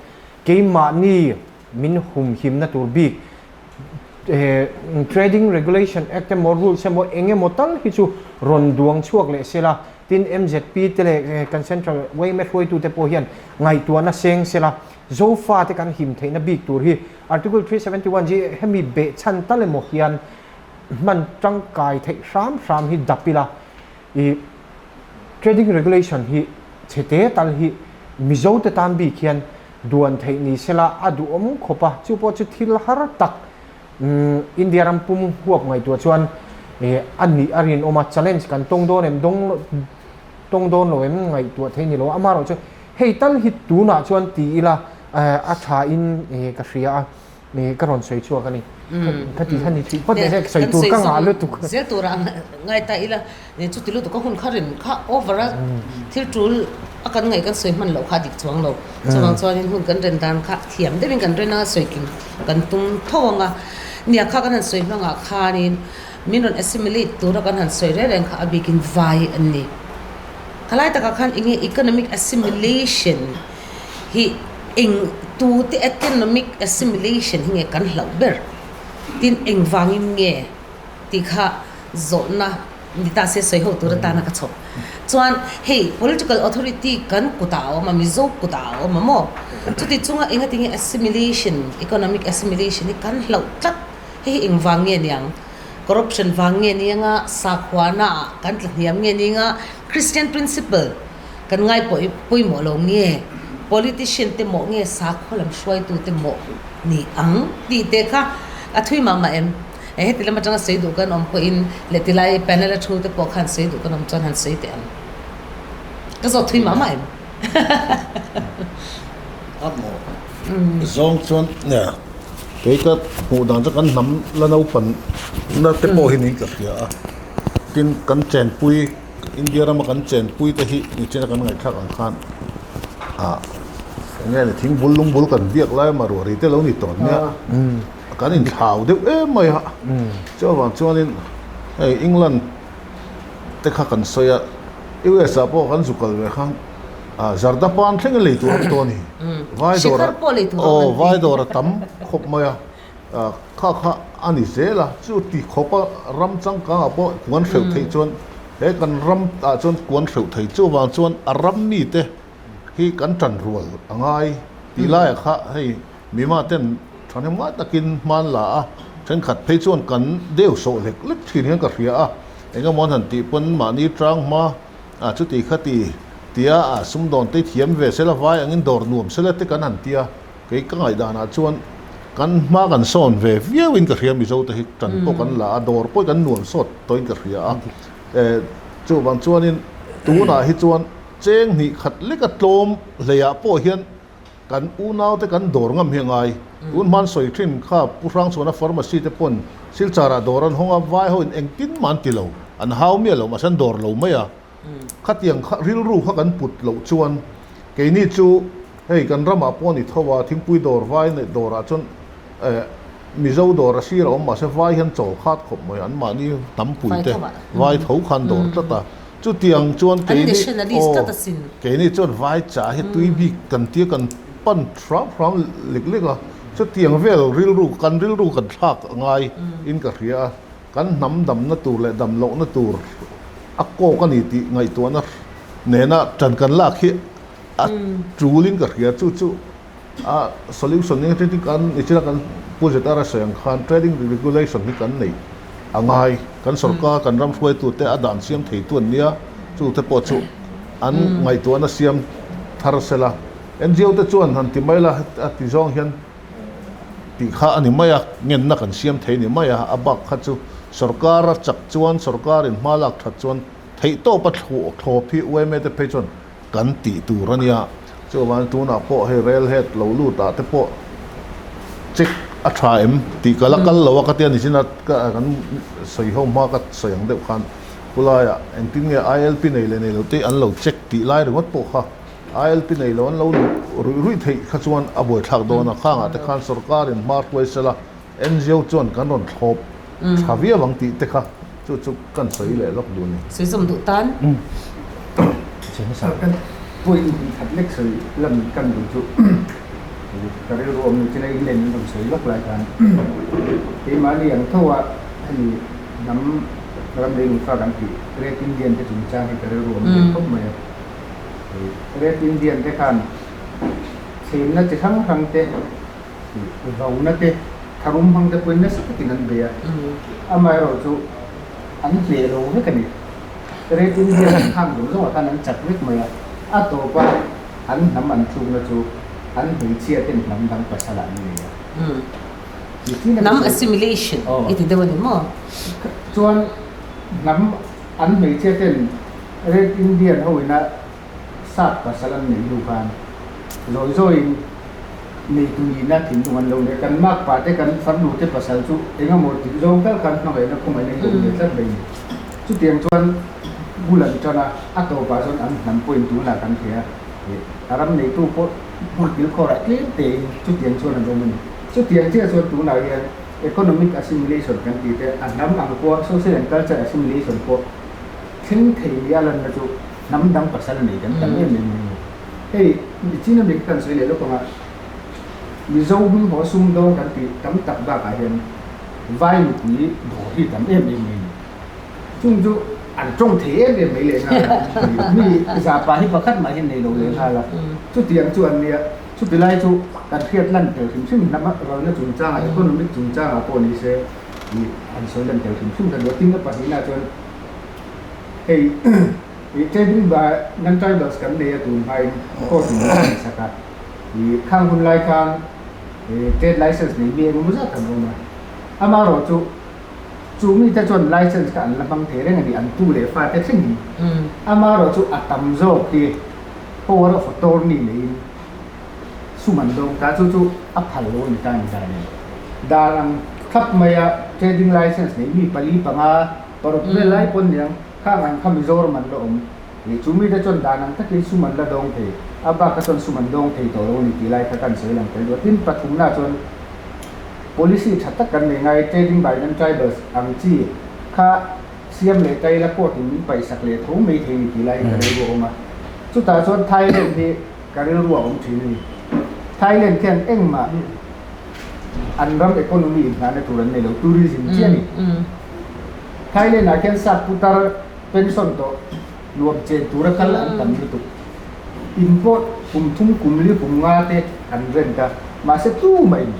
keimahni min humhimna tur bik eh Trading Regulation Act emaw rules emaw eng emaw tal hi chu rawn duang chhuak leh se la, tin MZP te leh kan Central yma hruaitute pawh hian ngaihtuahna seng se la, Zofa te kan him theihna bik tur hi Article 371 ji hemi beh chhan tal emaw hian hman tangkai theih hram hram hi dap ila i Trading Regulation hi chhete tal hi Mizo te tan bik hian duan theih ni sela a duhawm khawp a, chu pawh chu thil har tak India ram pum huap ngaihtuah chuan a nih a rinawm a, challenge kan tawng dawn em tawng dawn lo em ngaihtuah theih ni lo a, amaherawh chu hei tal hi tunah chuan ti ila a tha in ka hria a, ka rawn sawi chhuak a ni. Ka ti kha ni tih phawt mai sawi tur ka ngah lutuk. Zel tura ngai ta ila chuti lutuk a hun kha rin kha over a thil tul a kan ngaih kan sawi hman loh kha a dik chuang lo. Chuvang chuanin hun kan ren dan kha thiam deuhin kan ren a sawi kim kan tum tho ang a. Nia kha kan han sawi hmangah khanin min rawn assimilate tura kan han sawi reng reng kha a bikin vai an ni. Khalai takah khan enge economic assimilation hi eng tute economic assimilation hi nge kan hlauh ber? Tin engvangin nge tih kha zawhna ni ta se sawi ho tur atana ka chhawp. Chuan hei political authority kan kutah a awm a, Mizo kutah a awm a maw? Chuti chunga engati nge assimilation, economic assimilation hi kan hlauh tlat? Hei hi engvang nge niang? Corruption vang nge ni anga, sakhuana ah kan tla hniam nge ni anga, Christian principle kan ngai pawimawh lo nge, politician te mawh nge sakhaw lam hruaitu te mawh ni ang tih te kha a thui mah mah em? Heti lam atanga sawi duh kan awm pawhin leh tilai panel a thu te pawh khan sawi duh kan awm chuan han sawi teh ang. Ka zawt thui mah mah em? A mawh zawng chuan kei ka hmuh dan chu kan hnam la naupan na te pawh hi niin ka hria a, tin kan chenpui India rama kan chenpui te hi nichina kan ngaihthlak ang khan ah eng nge ni thing bul lung bul kan biak lai a ruah ri te lo ni tawn nia kan inthlau deuh em mai a chuvang chuanin hei England te kha kan sawi a US ah pawh kan zu kal ve khan ah zarda pan thleng a lei tur awm tawh a ni vai dawr aw vai dawr a tam khawp mai a Kha kha a ni zel a, chu ti khawpa ram changkangah pawh kuan hreuh theih chuan he kan ram ah chuan kuan hreuh thei chuvang chuan a ram mite hi kan tan rual a ngai tih laiah kha hei mima ten thahnem ngai takin hman la a, thenkhat phei chuan kan deu sawh lek lek thin hian ka hria a, engemaw an han tih pawn mahni tang hma ah chuti kha ti tia ah sumdawn te thiam ve sela vai angin dawr nuam sela te kan han tia. Kei ka ngaihdanah chuan kan hma kan sawn ve viauin ka hria Mizo te hi tan pawh kan la a, dawr pawh hi kan nuam sawt tawhin ka hria a. Chuvang chuanin tunah hi chuan cheng hnih khat leka tlawm hleiah pawh hian kan unaute kan dawr ngam hi a ngai. Tun hman sawi thin kha Pu Hrangchhuana Pharmacy te pawn Silchar-ah dawr an hawng a, vai hoin engtin mah an ti lo, an hau miah lo mahse an dawr lo mai a. Khatiang kha rilru kha kan put loh chuan keini chu hei kan ramah pawh a ni tho a, thingpui dawr vai neih dawrah chuan eh Mizo dawr a sir a awm mahse vai hian chawl khat khawp mai an mahni hnampui te vai tho khan dawr tlat a, chutiang chuan keini aw keini chuan vai chah hi tui bik kan tia kan pan hram hram lek lek a, chutiang vel rilru kan rilru kan thlak a ngai in ka hria a, kan hnam damna tur leh dam lohna tur a kawk a ni tih ngaihtuahna nena ṭan kan lak hi a ṭulin ka hria. Chu chu a solution eng tin kan nichina kan Pu Zetara sawi ang khan trading regulation hi kan neih a ngai. Kan sorkar kan ram hruaitute a dan siam theitu an nia, chu te pawh chu an ngaihtuahna siam thar sela. NGO te chuan han ti mai la a ti zawng hian tih kha a ni mai a, ngenna kan siam thei a ni mai a, a bak kha chu sorkar a chak chuan sorkarin hma lak that chuan theihtawp a thlawp hi yma te phei chuan kan tih tur a nia. Chuvangin tunah pawh hei rail head lo lut ah te pawh check a tha em tih ka la kal lo a ka tia nichin a kan sawi ho hma ka sawi ang deuh khan khulaiah engtin nge ILP nei leh nei lo te an lo check tih lai ringawt pawh kha ILP nei lo an lo luh Ruih ruih theih kha chuan a buaithlak dawn a, khangah te khan sorkarin hma hruai sela NGO chuan kan rawn thlawp tha viau ang tih te kha chu chu kan sawi leh lawk duh a ni. Sawi zawm duh tan. Kan point hnih khat lek sawi lam kan duh chu ka rilru awm ni china England an rawn sawi lawk lai khan keimahni ang tho a hemi hnam ram lei nufa kan tih Red Indian te chungchang hi ka rilru awm ve khawp mai a. Red Indian te khan thlemna chi hrang hrang te, vauna te, tharum hmang te pawhin nasa takin an bei a, amaherawh chu an hleh lo vek a ni. Red Indian an khang zawng zawngah khan an chak vek mai a, a tawpa an hnam an thlukna chu an hmeichhia ten hnam dang pasalah an nei a. Hnam assimilation i ti deuh a ni maw? Chuan hnam an hmeichhia ten Red Indian ho ina sap pasal an neih hnu khan zawi zawiin neitu nihna thinlung an lo nei a, kan makpa te kan farnu te pasal chu eng emaw tih zawng tal khan hmangaihna khawngaihna hi awm ve tlat mai a ni. Chutiang chuan bul an tan a, a tawpah chuan an hnam pawhin tunah kan thei a, a ram neitu pawh hmun kilkhawrah tlem tein chutiang chuan an awm a ni. Chutiang chiah chuan tunah hian economic assimilation kan tih te, a hnam ang pawha social and culture assimilation pawh Thleng thei ni a lanna chu hnam dang pasal nei kan tam em em mai a ni. Hei Michina mi kan sawi leh lawk anga Mizo hming haw sum dawng kan tih tam tak bakah hian vai nupui dawr hi tam em em mai a ni. Chung chu an tawng thei em em mai leh nghal a, mi zahpah hi pakhat mah hian nei lo leh nghal a, chutiang chu an nia. Chuti lai chu kan hriat lan tel hrim hrim hnam ralna chungchangah economic chungchangah pawh ni se ih an sawi lan tel hrim hrim ka duh a, tin a pahnihna chuan Hei ih trading by non tribals kan nei a tun hmain court in an sak a, ih khang hun lai khan ih trade license nei mi engemaw zat an awm a, amaherawh chu chu mite chuan license kha an la hmang thei reng a ni, an tu leh fa te thleng in, amaherawh chu a tam zawk hi power of attorney neiin sum an dawng ta, chu chu a phal lo a ni ta a ni ta nen, dar ang thlap maia trading license nei mi pali panga Paruk vel lai pawn niang, khang ang kha Mizoram an la awm. Ih, chu mite chuan dan ang takin sum an la dawng thei, a bak kha chuan sum an dawng thei tawh lo a ni tih lai kha kan sawi lang tel duh a. Tin, pathumna chuan policy tha tak kan nei ngai, trading by non-tribals ang chi kha siam leh ta ila court in min paihsak leh tho mai thei a ni tih lai hi ka rilru a awm a. Chutah chuan Thailand hi ka rilru a awm thin a ni. Thailand khian engmah an ram economy inhnahna tur an nei lo, tourism chiah a ni. Thailand ah khian sap putar pension tawh nuam chen tura kal an tam lutuk. In pawh kum thum kum li kum nga te an rent a, mahse tumah in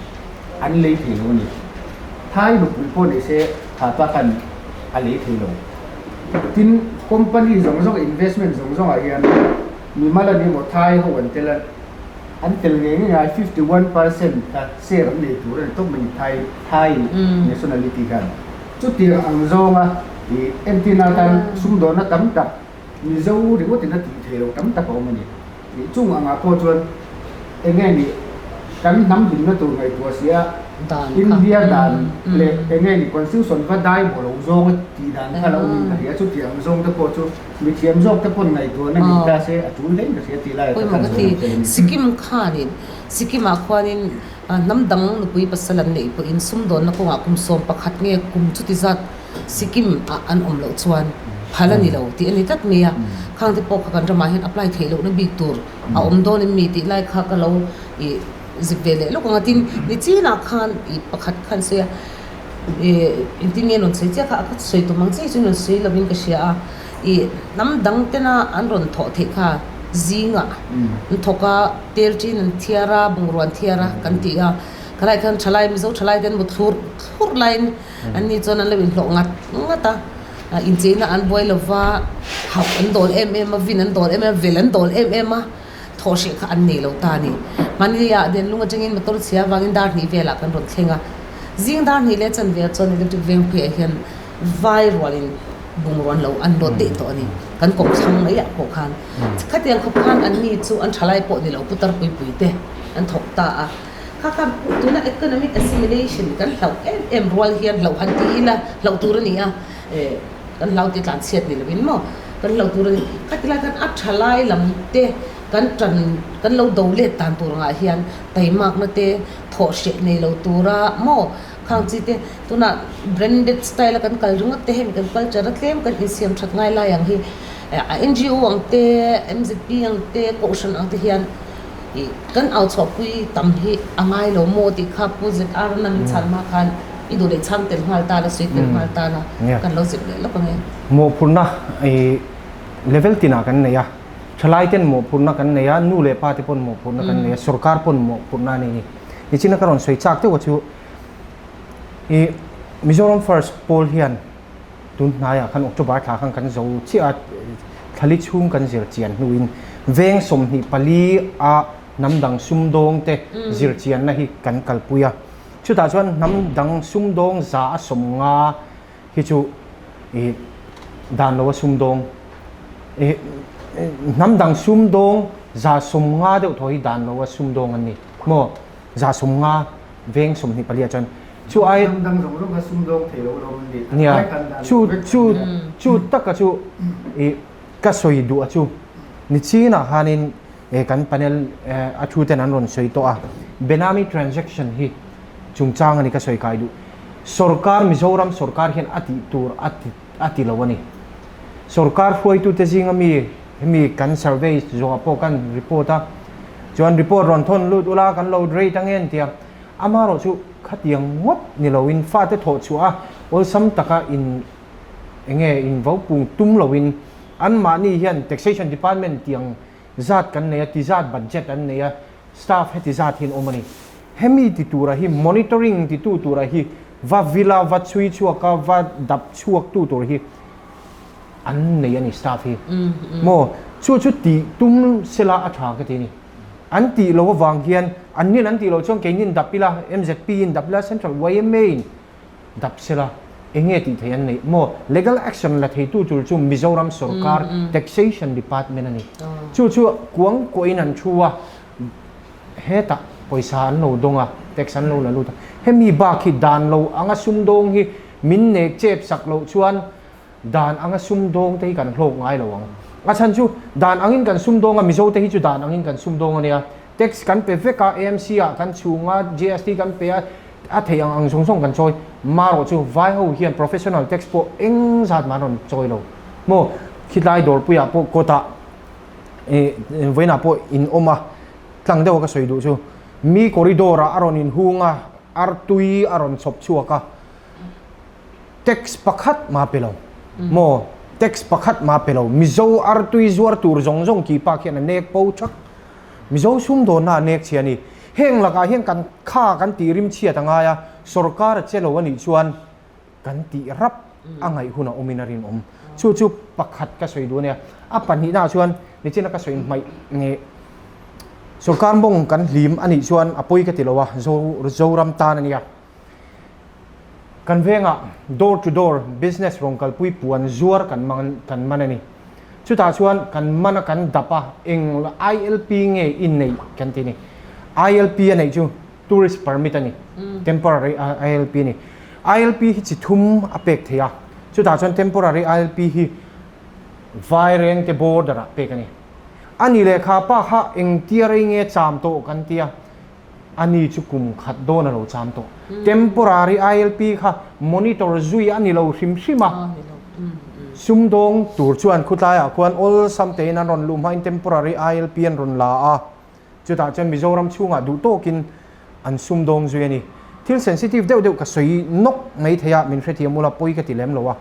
an lei thei lo a ni. Thai nupui pawh nei se tha pa khan a lei thei lo. Tin, company zawng zawng investment zawng zawng ah hian mimal a ni emaw Thai ho an tel a, An tel ngei ngei a, 51% kha share an nei tur a ni tawp mai ni Thai Thai nationality khan. Chutiang ang zawnga ih entirna atan sumdawnna tam tak Mizo ringawtin a tih theih loh tam tak a awm a ni. Ih chung angah pawh chuan eng nge nih kan hnam hlimna tur ngaihtuah si a, India dan leh eng nge nih constitution va dai maw lo zawnga tih dan kha lo awmin ka hria. Chutiang ang zawng te pawh chu Mi thiam zawk te pawn ngaihtuahna nei ta se a tul hle ka hria tih lai a Pawimawh ka ti. Sikkim khanin Sikkim ah khuanin hnam dang nupui pasal an neih pawhin sumdawnna kawngah kum 11 nge kum chuti zat Sikkim ah an awm loh chuan phal a ni lo tih a ni tlat mai a. Khang te pawh kha kan ramah hian apply theih lohna bik tur a awm dawn em mi tih lai kha ka lo ih zip ve leh lawk ang a. Tin, nichinah khan ih pakhat khan sawi a. Ih engtin nge rawn sawi chiah kha a ka sawi tum ang chiah hi chu rawn sawi lovin ka hria a, ih hnam dang tena an rawn thawh theih kha zingah an thawk a, tel ṭin an thiar a, bungrua an thiar a kan ti a, khalai khan ṭhalai Mizo ṭhalai te an mu thlur thlur laiin an ni chuan an lo inhlawh ngat ngat a, incheina an buai lo va, hauh an dawl em em a, vin an dawl em em a, vel an dawl em em a, thawh hreh kha an nei lo ta a ni. Mahni ah Denlung atangin motor chhia avangin dar hnih velah kan rawn thleng a. Zing dar hnih leh chanve ah chuan electric veng pheiah hian vai rualin bungrua an lo an lawt daih tawh a ni. Kan kawm thlang mai ah pawh khan khatiang khawp khan an ni chu an thalai pawh ni lo putar pui pui te an thawk ta a. Kha kha tuna economic assimilation kan hlauh em em rual hian hlauh han ti ila hlauh tur a ni a. Kan hlau tih tlan chhiat ni lovin maw kan hlauh tur a ni. Khatilai khan a thalai lam te. kan tan kan lo do let dan tur angah hian taimakna te thawh hreh nei lo tura maw khang chi te tunah branded style a kan kal ringawt te hemi kan culture a tlem kan insiam that ngai lai ang hi N_G_O ang te M_Z_P ang te kohhran ang te hian ih kan au chhuahpui tam hi a ngai lo maw tih kha Pu Z_R na min chhan hma khan i duh leh chhang tel nghal ta la sawi tel nghal ta la kan lo zep leh lawk ang e. Mawhphurhna ih level tinah kan nei a. Thalai ten mawhphurhna kan nei a, nu leh pa te pawn mawhphurhna kan nei a, sorkar pawn mawhphurhna a nei a ni. Nichina ka rawn sawi chak deuh a chu i Mizoram First pawl hian tun hnaiah khan October thla khan kan zo chiah a, thlali chhung kan zir chian hnuin veng 24 a hnam dang sumdawng te zir chianna hi kan kalpui a. Chutah chuan hnam dang sumdawng 150 hi chu i dan lo a sumdawng i hnam dang sumdawng 150 deuh thaw hi dan lo a sumdawng an ni maw 150 veng 24 ah chuan chu ai hnam dang zawng zawng kha sumdawng thei lo lawm an ni nia chu chu chu taka chu i ka sawi duh a chu ni chinah khanin e kan panel a thu ten an rawn sawi tawh a benami transaction hi chungchang a ni ka sawi kai duh. Sorkar, Mizoram sorkar hian a tih tur a ti a ti lo a ni. Sorkar hruaitute zinga mi hemi kan survey zawhah pawh kan report a, chuan report rawn thawn lut ula kan lo rate ang em tia amaherawh chu khatiang ngawt ni loin fate thawh chhuah a awlsam taka in enge in vo pung tum loin anmahni hian taxation department tiang zat kan nei a, ti zat budget an nei a, Staff heti zat hian awm a ni. Hemi ti tura hi monitoring titu tura hi va vila va chhui chhuak a va dap chhuak tu tur hi an nei a ni staff hi. Maw chu chu tih tum sela a tha ka ti a ni. An tih loh avang hian an nin an tih loh chuan keinin dap ila MZP in dap ila Central yma in dap sela enge tih theih an neih maw? Legal action la theitu tur chu Mizoram sorkar Taxation Department a ni. Chu chu kuang kuahin an thu a, hetah pawisa an lo dawng a, tax an lo la lut a. Hemi bak hi dan lo anga sumdawng hi min nek chep sak loh chuan dan anga sumdawng te hi kan hlawk ngai lo ang. A chhan chu dan angin kan sumdawng a, Mizo te hi chu dan angin kan sumdawng a nia. Tax kan pe vek a, AMC ah kan chhung a, GST kan pe a, a theih ang ang zawng zawng kan chawi. Marawh chu vai ho hian professional tax pawh eng zat mah an rawn chawi lo. Maw khitlai dawrpuiah pawh kawtah ih vawiinah pawh in awm a, tlang deuha ka sawi duh chu mi corridor ah a rawn inhung a, artui a rawn chhawp chhuak a, Tax pakhat mah pe lo maw? Tax pakhat mah pe lo. Mizo artui zuar tur zawng zawng tih pa khian a nek po thak. Mizo sumdawnna a nek chhia a ni. Heng lakah hian kan kha kan tih rim chhiat a ngai a, sorkar a che lo a nih chuan kan tih rap a ngaih hun a awmin a rinawm. Chu chu pakhat ka sawi duh a nia. A pahnihnaah chuan nichina ka sawi hmaih nge sorkar mawng kan hlim a nih chuan a pawi ka ti lo a, Zoram tan a nia. Kan vengah door to door business rawn kalpui puan zuar kan man kan man a ni. Chutah chuan kan man a kan dap a, eng ILP nge i neih kan ti a ni. ILP a neih chu tourist permit a ni, temporary ILP a ni. ILP hi chi thum a pek theih a, chutah chuan temporary ILP hi Vairengte border ah pek a ni. A ni lehkha pa kha engtia rei nge cham tawh kan ti a. Ani chu kum khat dawn a lo cham tawh. Temporary ILP kha monitor zui a ni lo hrim hrim a. Sumdawng tur chuan khutlaiah khuan awlsam tein an rawn luh hmain temporary ILP an rawn la a. Chutah chuan Mizoram chhungah duh tawkin an sumdawng zui a ni. Thil sensitive deuh deuh ka sawi nawk mai thei a, min hrethiam ula pawi ka ti lem lo a.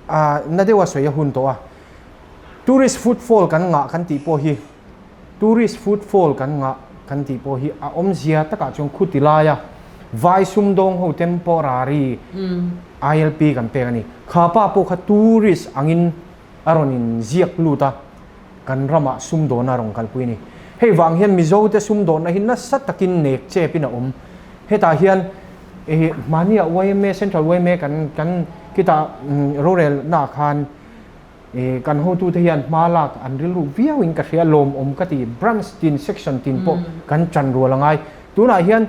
A na deuha sawi a hun tawh a. Tourist footfall kan ngah kan tih pawh hi. Tourist footfall kan ngah kan tih pawh hi a awmzia takah chuan khuti laia vai sumdawng ho temporary ILP kan pek a ni. Kha pa pawh kha tourist angin a rawn in ziak lut a, kan ramah sumdawna a rawn kalpui a ni. Hei vang hian Mizote sumdawnna hi nasa takin nek chepin a awm. Hetah hian hmahniah yma, Central yma kan kan khitah rorelnaah khan E, kan hotute hian hma lak an rilru viauin ka hria, lawmawm ka ti. Branch tin, section tin pawh kan tan rual a ngai. Tunah hian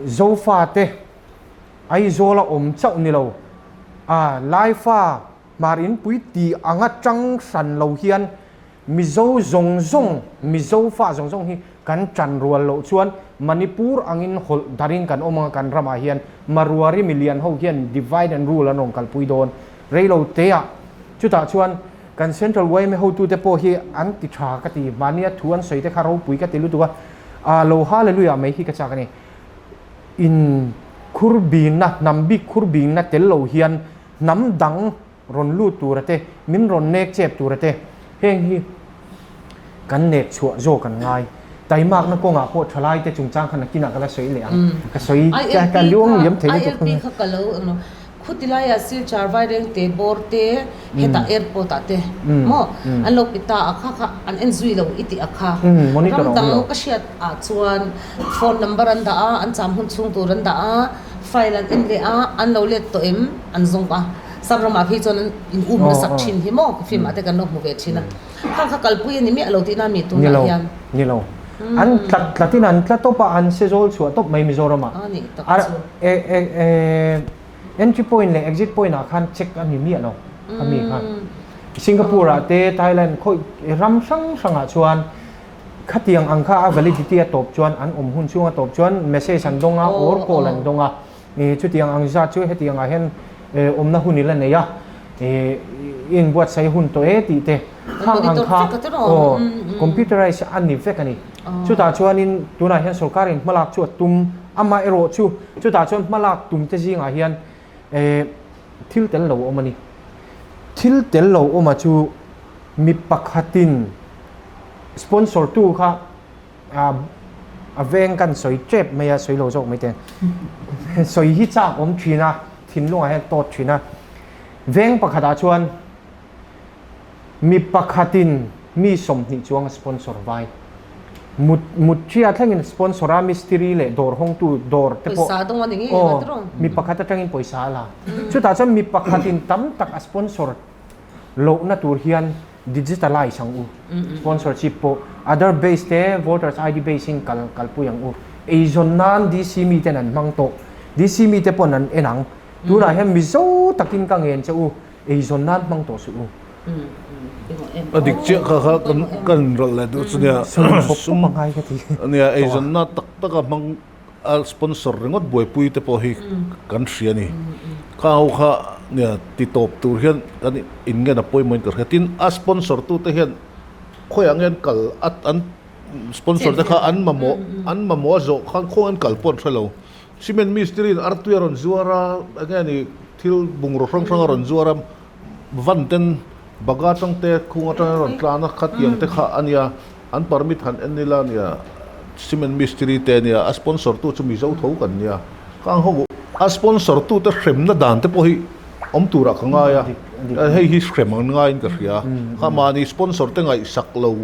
Zofate Aizawl a awm chauh ni lo, a Laifa Hmar Inpui tih anga tang hran lo hian Mizo zawng zawng, Mizo fa zawng zawng hi kan tan rual loh chuan Manipur angin hawlh darin kan awm anga kan ramah hian Maruari milian ho hian divide and rule an rawn kalpui dawn rei lo teah. Chutah chuan kan Central yma hotute pawh hi an ti tha ka ti, mahnia thu an sawi te kha ropui ka ti lutuk a, aa lo hallelujah mai hi ka chak a ni. In khurbinna, hnam bik khurbinna tel lo hian hnam dang rawn lut tura te, min rawn nek chep tura te, heng hi kan nek chhuah zawk an ngai. Taimakna kawngah pawh thalai te chungchang kha nakinah ka la sawi leh ang. Ka sawi ka luang liam thei lutuk. ILP kha ka lo eng khuti laiah Silchar Vairengte bawr te hetah airport ah te maw an lo pe ta a kha kha an en zui lo i tih a kha. Ram dang ka hriat ah chuan phone number an dah a, an cham hun chhung tur an dah a, file an en leh a, an lo let tawh em an zawng a. Sap ramah phei chuan an in um nasak thin hi maw film ah te kan lo hmu ve thin a. Khang kha kalpui a ni miah lo tihna mi tunah hian. Ni lo, ni lo. An tlat tlatin an tla tawp a, an se zawl chhuah tawp mai Mizoram ah. A nih tak chu. Entry point leh exit point ah khan check a ni miah lo kha mi khan. Singapore ah te Thailand khawi ram hrang hrang ah chuan khatiang ang kha a validity a tawp chuan an awm hun chhung a tawp chuan message an dawng a or call an dawng a. Chutiang ang zat chu hetiang ah hian awmna hun ila nei a, i inbuatsaih hun tawh e tih te khang ang kha aw computerize a ni vek a ni. Chutah chuanin tunah hian sorkarin hmalak chu a tum, amaherawh chu chutah chuan hmalak tum te zingah hian thil tel lo awm a ni. Thil tel lo awma chu mi pakhatin sponsor tu kha a veng kan sawi tep mai a, sawi lo zawk mai te. Sawi hi chak awm thin a, thinlungah hian tawt thin a. Veng pakhatah chuan mi pakhatin mi 20 chuang a sponsor vai. Mut mut ṭhia thlengin sponsor a, mistiri leh dawr hawngtu dawr te pawh Pawisa dawng a ni ngei aw mi pakhat atangin pawisa a la. Chutah chuan mi pakhatin tam tak a sponsor lohna tur hian Digitalize ang u. Sponsorship pawh Aadhaar base te voters ID base in kal kalpui ang u. Eizawn nan DC mi ten an hmang tawh. DC mi te pawn an en ang. Tunah hian Mizo takin ka ngen che u, eizawn nan hmang tawh suh u. A dik chiah kha kha kan kan rawlh leh duh chu nia. Sum a ngai ka ti. Nia eizawn na tak tak a hmang a sponsor ringawt buaipui te pawh hi kan hria a ni. Kha ho kha nia ti tawp tur hian kan in ngen a pawimawhin ka hria. Tin, a sponsor tu te hian khawiah nge an kal a an sponsor te kha an mamawh an mamawh a zawh khan khawnge an kal pawh an hre lo. Cement mistiri in artui a rawn zuar a, eng nge ni thil bungraw hrang hrang a rawn zuar a, van ten baga atang te khung atang a rawn tlan a khatiang te kha a nia. An permit han en ila nia, cement mistiri te nia, a sponsor tu chu Mizo tho kan nia. Khang ho a sponsor tu te hremna dan te pawh hi awm turah ka ngai a, hei hi hrem an ngaiin ka hria. Kha mahni sponsor te ngaihsak lo,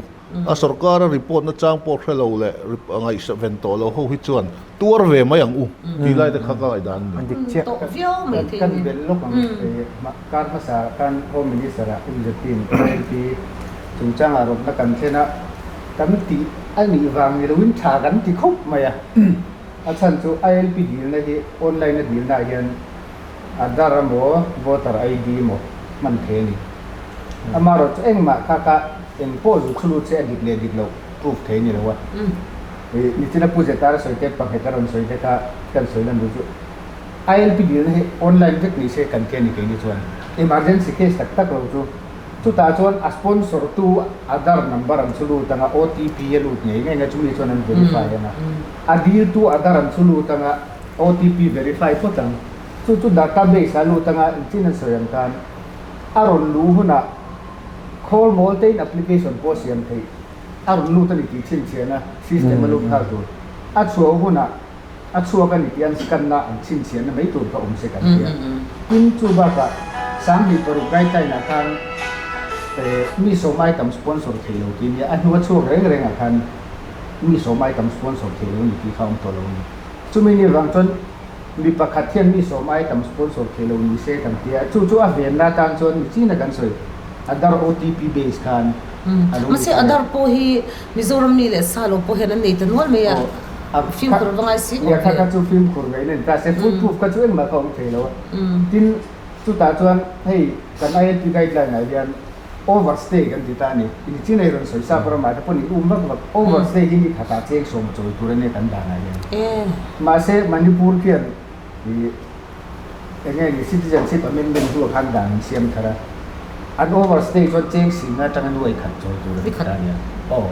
a sorkar a report na chang pawh hre lo leh ngaihsak ven tawh lo ho hi chuan tuar ve mai ang u tih lai te kha ka ngaihdan a ni. Tawh viau mai thei Kan belh lawk ang kar hmasa khan Home Minister ah MZP in ILP Chungchangah rawtna kan thlen a, kan tih a nih vang ni loin tha kan ti khawp mai a. A chhan chu ILP dilna hi online a dilnaah hian Aadhaar emaw voter ID emaw hman thei a ni. Amaherawhchu engmah kha kha eng pawh zu thu lut se a dik leh dik loh proof thei a ni lo a. Nichina Pu Zetar a sawi te, Panghet a rawn sawi te kha kan sawi lan duh chu ILP dilna hi online vek ni se kan ti a ni keini chuan. Emergency case tak tak lo chu Chutah chuan a sponsor tu Aadhaar number an chu lut anga OTP a lut ngei ngei anga chumi chuan an verify anga a dil tu Aadhaar an chu lut anga OTP verify phawt ang. Chu chu database a lut anga engtin an sawi ang khan a rawn luh hunah call mawl te in application pawh siam theih a rawn lut a ni tih chhinchhiahna system a lut nghal tur a chhuah hunah a chhuak a ni tih an scan na an chhinchhiahna mai tur kha awm se kan tia. Tin, chu bakah 26 guideline ah khan mi sawm ai tam sponsor thei lo tih nia, a hnu a chhuak reng reng ah khan mi sawm ai tam sponsor thei lo a ni tih kha awm tawh lo a ni. Chumi ni vang chuan mi pakhat hian mi sawm ai tam sponsor thei lo ni se kan tia, chu chu a venna atan chuan mi china kan sawi Aadhaar OTP base khan a lo ni Mahse Aadhaar pawh hi Mizoram mi leh sa lo pawh hian an nei ta nual mai a, fimkhur va ngai si Nia, kha kha chu fimkhur ngei na ni ta se, full proof kha chu engmah kha awm thei lo a. Tin, chutah chuan hei kan ILP guideline ah hian Overstay kan ti ta a ni. In chinei rawn sawi sap ramah te pawh ni um vak vak. Overstay hi ni khatah cheng sawm chawi tur a nia kan danah hian. Mahse Manipur khian ih eng nge ni citizenship amendment hnuah khan dan an siam thar a. An overstay chuan cheng singna atanga nuai khat chawi tur an ti ta a nia. Aw.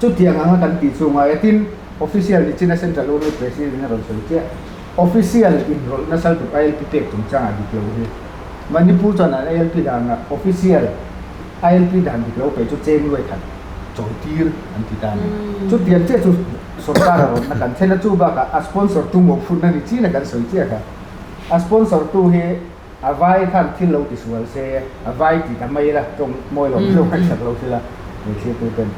Chutiang anga kan tih chu ngai a. Tin, official ni china Central Unit President a rawn sawi chiah. Official inrawlh nasa lutuk ILP pek chungchangah dik lo hi. Manipur chuan an ILP danah official ILP dan dik lo pe chu cheng luai khat chawi tir an ti ta a ni. Chutiang chiah chu sorkar a rawnna kan thlen a, chu bakah a sponsor tu mawhphurhna ni chin a kan sawi chiah kha. A sponsor tu hi a vai khan thil lo tisual se, a vai ti ta mai ila, tawng mawi lo lo ngaihsak lo thil a hmeichhia tu ten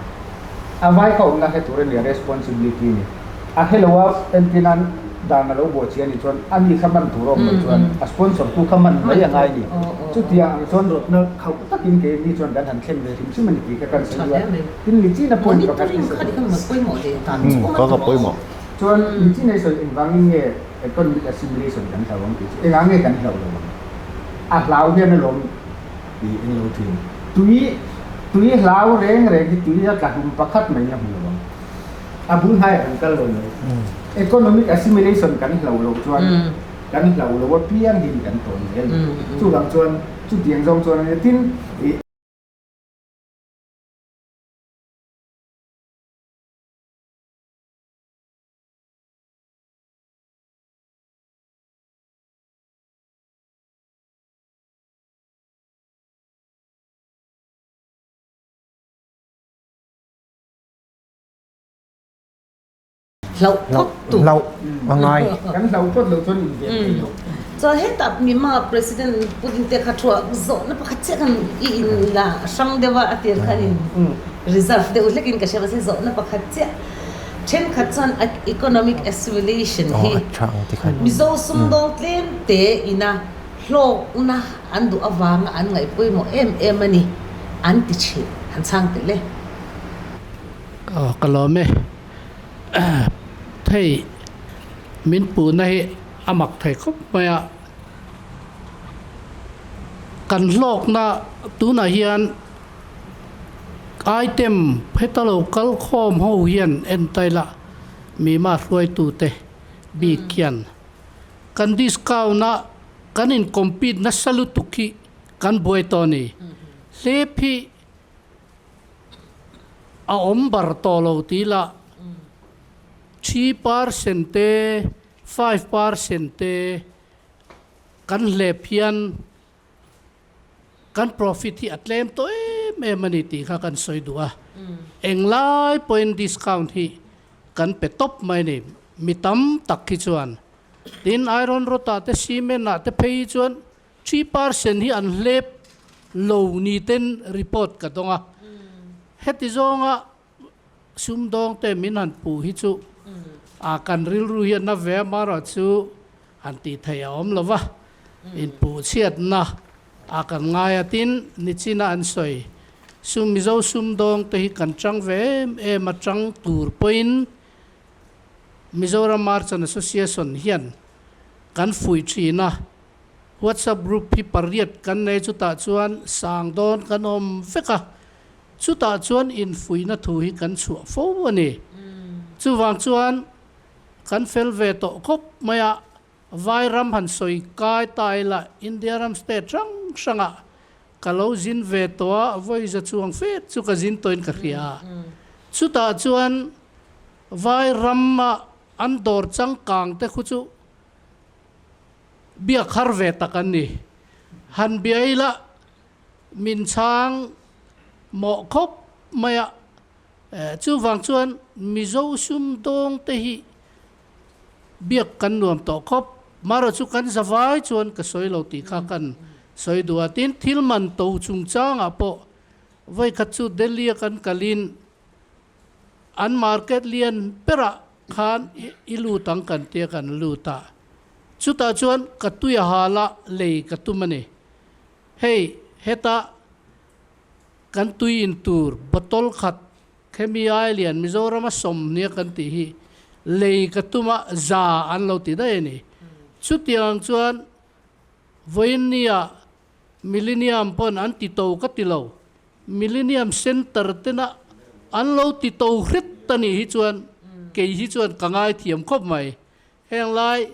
a vai kha awmna hre tur a nia responsibility ni. A hre lo a entir nan dan a lo buah chi a nih chuan a ni kha man tur a awm loh chuan a sponsor tu kha man mai a ngai ni. Chutiang ang chuan rawtna khauh takin kei ni chuan kan han thlen ve hrim hrim a ni tih kha kan sawi a. Tin Lichina point pakhat hi sawi. Chuan Lichina hi sawi engvangin nge economic assimilation kan hlau ang tih chu engah nge kan hlauh lo ang? A hlau hian alawm tih eng lo thin. Tui tui hlau reng reng hi tui a tla hlum pakhat mai na hmu lo ang. A bul hnaiah kan kal lo mai. Economic assimilation kan hlo loh chuan kan hlo lo apiang hi kan tawn zel. Chuvang chuan chutiang zawng chuan a nia. Tin, ih. Hlauh phawt tu. Hlauh a ngai. Kan hlauh phawt loh chuan inven thei lo. Chuan hetah Myanmar President Putin te kha thu ah zawhna pakhat chiah khan i in la hrang deuh a, a tir khan in reserve deuh hlek in ka hria mahse zawhna pakhat chiah thenkhat chuan economic assimilation hi Mizo sumdawng tlem te ina hlawkna an duh avanga an ngaih pawimawh em em a ni an ti thin han chhang tel e. Aw ka lawm e. Thei min puhna hi a mak thei khawp mai a. Kan hlawkna tunah hian item heta lo kal khawm ho hian en ta ila mima hruaitute bik hian kan discount a kan in compete nasa lutuk hi kan buai tawh a ni. Hlep hi A awm bar tawh lo tih lah 3% te, 5% te kan hlep hian kan profit hi a tlem tawh em em a ni tih kha kan sawi duh a. Englai pawhin discount hi kan pe tawp mai a ni. Mi tam tak hi chuan tin iron rod ah te cement ah te phei hi chuan 3% hi an hlep lo ni ten report ka dawng a. Heti zawnga sumdawng te min han puh hi chu a kan rilru hian a ve amarawh chu han tih theih a awm lo va, inpuh chhiatna a kan ngai a. Tin, nichina an sawi sum Mizo sumdawng te hi kan chang ve em em a, chang tur pawhin Mizoram Merchant Association hian kan fuih thin a. WhatsApp group hi pariat kan nei chutah chuan sang dawn kan awm vek a, chutah chuan infuihna thu hi kan chhuah fo a ni. Chuvang chuan kan fel ve tawh khawp mai a, vai ram han sawi kai ta ila India ram state hrang hrangah ka lo zin ve tawh a, vawi za chuang fet chu ka zin tawhin ka hria a. Chutah chuan vai rama an dawr changkang te khu chu Biak har ve tak an ni. Han bia ila min chhang mawh khawp mai a, chuvang chuan Mizo sumdawng te hi biak kan nuam tawh khawp. Marawh chu kan zavai chuan ka sawi lo tih kha kan sawi duh a. Tin, thil man to chungchangah pawh vawikhat chu Delhi a kan kalin an market lian berah khan i lut ang kan tia kan lut a, chutah chuan ka tui a hal a, lei ka tum a ni. Hei heta kan tui in tur bottle khat khemi ai lian Mizorama sawmhnia kan tih hi lei ka tum a, za an lo ti daih a ni. Chutiang chuan vawiin nia. Millennium pawn an ti to ka ti lo. Millennium Centre tena an lo ti to hret a nih hi chuan kei hi chuan ka ngaithiam khawp mai. Heng lai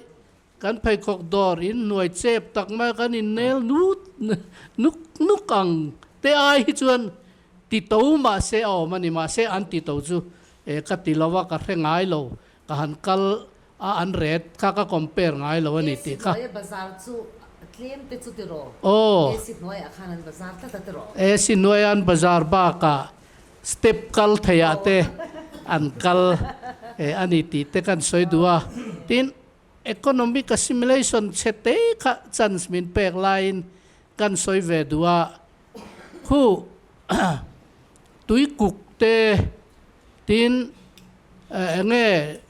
kan pheikhawk dawr in hnuai chep tak mai kan innel nut nuk nuk ang te ai hi chuan ti to mahse a awm a ni. Mahse an ti to chu e ka ti lo a, ka hre ngai lo. Ka han kal a an ret kha ka compare ngai lo a ni tih kha. AC hnuaia bazar chu tlem te chu tiraw? Aw. AC hnuaiah khan an bazar tlat a tiraw? AC hnuaia an bazar bakah step kal theiah te an kal a ni tih te kan sawi duh a. Tin, economic assimilation chhe te kha chance min pek laiin kan sawi ve duh a. Khu tuikuk te tin eng nge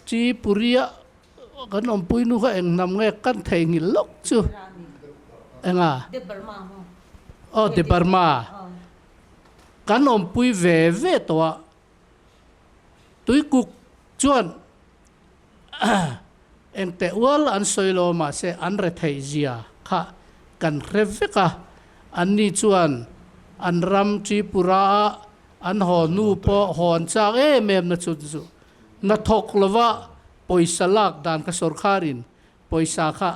Tripuri-a kan awmpui nu kha eng hnam nge kan theihnghilh lawk chu eng a? Aw Debarma kan awmpui ve ve tawh a, tuikuk chuan eng teh ual an sawi lo mahse an retheih zia kha kan hre vek a, anni chuan an ram Tripura-a An haw nu pawh haw an chak em em na chu chu hnathawk lova pawisa lak dan kha sorkharin pawisa kha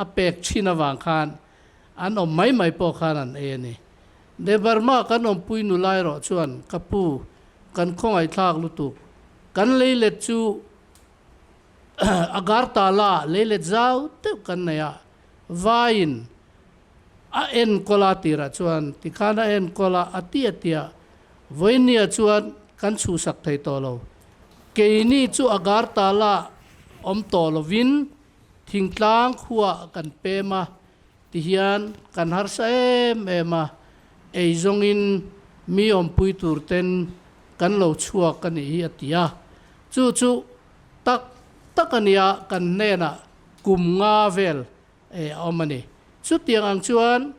a pek thin avang khan an awm mai mai pawh khan an ei a ni. De Burma kan awmpui nu lai erawh chuan ka pu kan khawngaihthlak lutuk kan leilet chu Agartala leilet zau deuh kan nei a vaiin A enkawl a tirah chuan tikhan a enkawl a, a ti a tia. Vawinia chuan kan chhuhsak thei tawh lo. Keini chu Agartala awm tawh lovin thingtlang khuaah kan pem a, tihian kan harsa em em a, eizawngin mi awmpui tur ten kan lo chhuak a nih hi a ti a. Chu chu tak tak a nia kan hnenah kum nga vel E a awm a ni. Chutiang ang chuan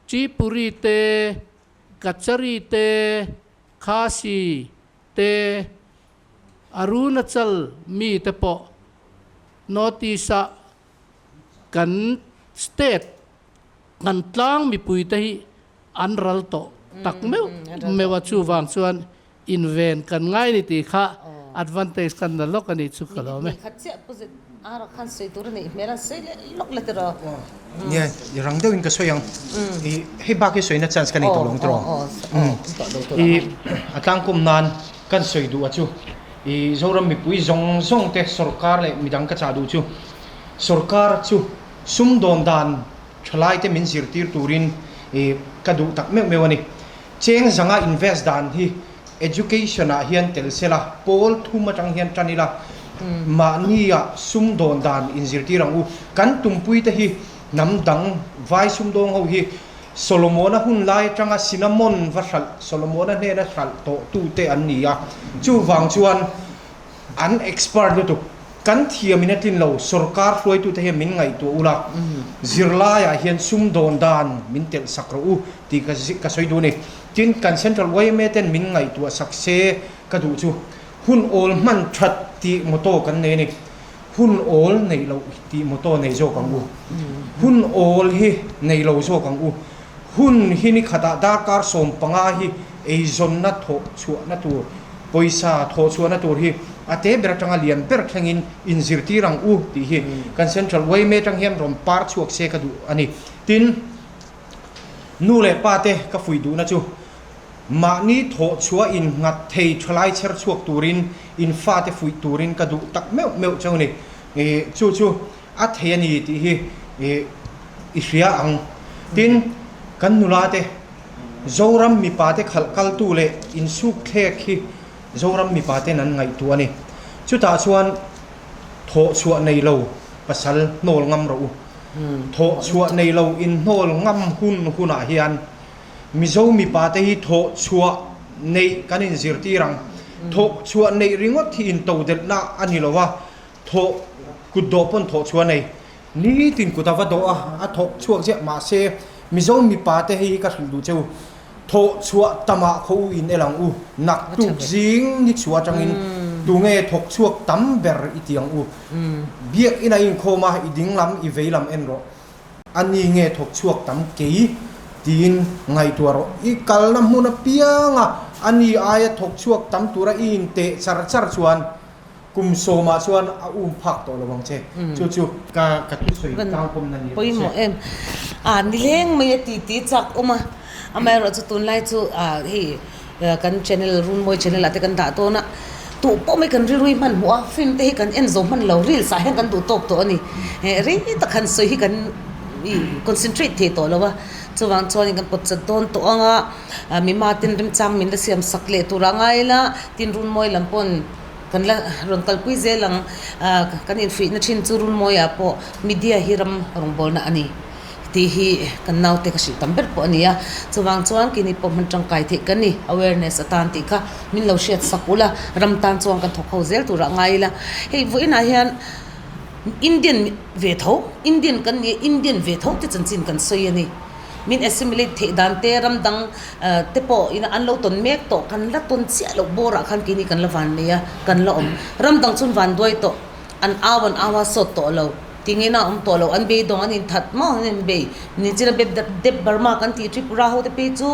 Tripuri te, Kachari te, Khasi te, Arunachal mi te pawh North East-a kan state kan tlang mipui te hi an ral tawh tak meuh meuh a, chuvang chuan Inven kan ngai ni tih kha advantage kan la lawk a nih chu ka lawm e. Khat chiah Pu Zet Ara khan sawi tur a neih hmel a, sawi leh lawk la tiraw. Nia, i rang deuhin ka sawi ang. I hei bak hi sawina chance ka nei tawh lo ang tiraw. I a tlangkawm nan kan sawi duh a chu i Zoram mipui zawng zawng te sorkar leh midang ka chah duh chu sorkar chu sumdawn dan thalai te min zirtir turin i ka duh tak meuh meuh a ni. Cheng zanga invest dan hi education ah hian tel sela, pawl thum atang hian tan ila, mahni ah sumdawn dan inzirtir ang u. Kan tumpui te hi hnam dang vai sumdawng ho hi Solomona hun lai atanga cinnamon va hralh, Solomona hnena hralh tawh tu te an ni a, chuvang chuan An expert lutuk. Kan thiam in a tlin lo. Sorkar hruaitute hian min ngaihtuah ula, zirlaiah hian sumdawn dan min telh sak rawh u tih ka ka sawi duh a ni. Tin, kan Central yma ten min ngaihtuah sak se ka duh chu hun awl hman that tih motto kan nei a ni. Hun awl neih loh tih motto nei zawk ang u. Hun awl hi nei lo zawk ang u. Hun hi ni khatah darkar 15 hi eizawnna thawh chhuahna tur, pawisa thawh chhuahna tur hi a te ber atanga lian ber thlengin inzirtir ang u tih hi kan Central yma atang hian rawn par chhuak se ka duh a ni. Tin, nu leh pa te ka fuih duhna chu mahni thawh chhuah innghat thei thalai chher chhuak turin in fate fuih turin ka duh tak meuh meuh cheu a ni. Chu chu a thei a ni tih hi i hria ang. Tin, kan nula te, Zoram mipa te khalh kaltu leh insuk thlek hi Zoram mipa ten an ngaihtuah a ni. Chutah chuan thawh chhuah nei lo pasal hnawl ngam rawh u. Thawh chhuah nei lo inhnawl ngam hun hunah hian Mizo mipa te hi thawh chhuah neih kan inzirtir ang. Thawh chhuah neih ringawt hi intodelhna a ni lo a. Thawh kut dawh pawn thawh chhuah a nei. Nitin kut a va dawh a, a thawk chhuak ziah. Mahse, Mizo mipa te hei hi ka hrilh duh che u. Thawh chhuah tamah khaw u in el ang u. Naktuk zing ni chhuah atangin tunge thawk chhuak tam ber i ti ang u. Biak ina i inkhawm a, i ding lam, i vei lam en rawh. A ni nge thawk chhuak tam kei tiin ngaihtuah rawh. I kalna hmun apianga a ni aia thawk chhuak tam tura i inteh char char chuan kum sawmah chuan a um phak tawh lo ang che. Chu chu ka ka thusawi tlangkawmna ni rawh se. Pawimawh em? A nileng mai a titi chak awm a, amaherawhchu tunlai chu hei kan channel Runmawi channel ah te kan dah dawn a, tuh pawh mai kan rilru hi hmanhmawh a, film te hi kan en zo hman lo, reels ah hian kan duh tawk tawh a ni. Rei tak han sawi hi kan concentrate thei tawh lo a, chuvang chuan kan pawt chat dawn tawh ang a, mima ten remchang min la siam sak leh tur a ngai la, tin Runmawi lam pawn kan la rawn kalpui zel ang, kan infuihna thin chu Runmawi ah pawh media hi ram rawngbawlna a ni. Tih hi kan naute ka hrilh tam ber pawh a ni a, chuvang chuan keini pawh hman tangkai theih kan ni, awareness atan tih kha min lo hriat sak ula, ram tan chuan kan thawk ho zel turah ngai ila, hei vawiinah hian Indian ve tho, Indian kan ni a, Indian ve tho te chanchin kan sawi a ni, min assimilate theih dan te, ram dang te pawh ina an lo tawn mek tawh, kan la tawn chiah loh bawrah khan keini kan la van nei a, kan la awm, ram dang chuan van duai tawh, an au an au a sawt tawh lo. Tingin a awm tawh lo, an beidawng an inthat maw an inbei. Nichina bep dep Burma kan tih Tripura ho te phei chu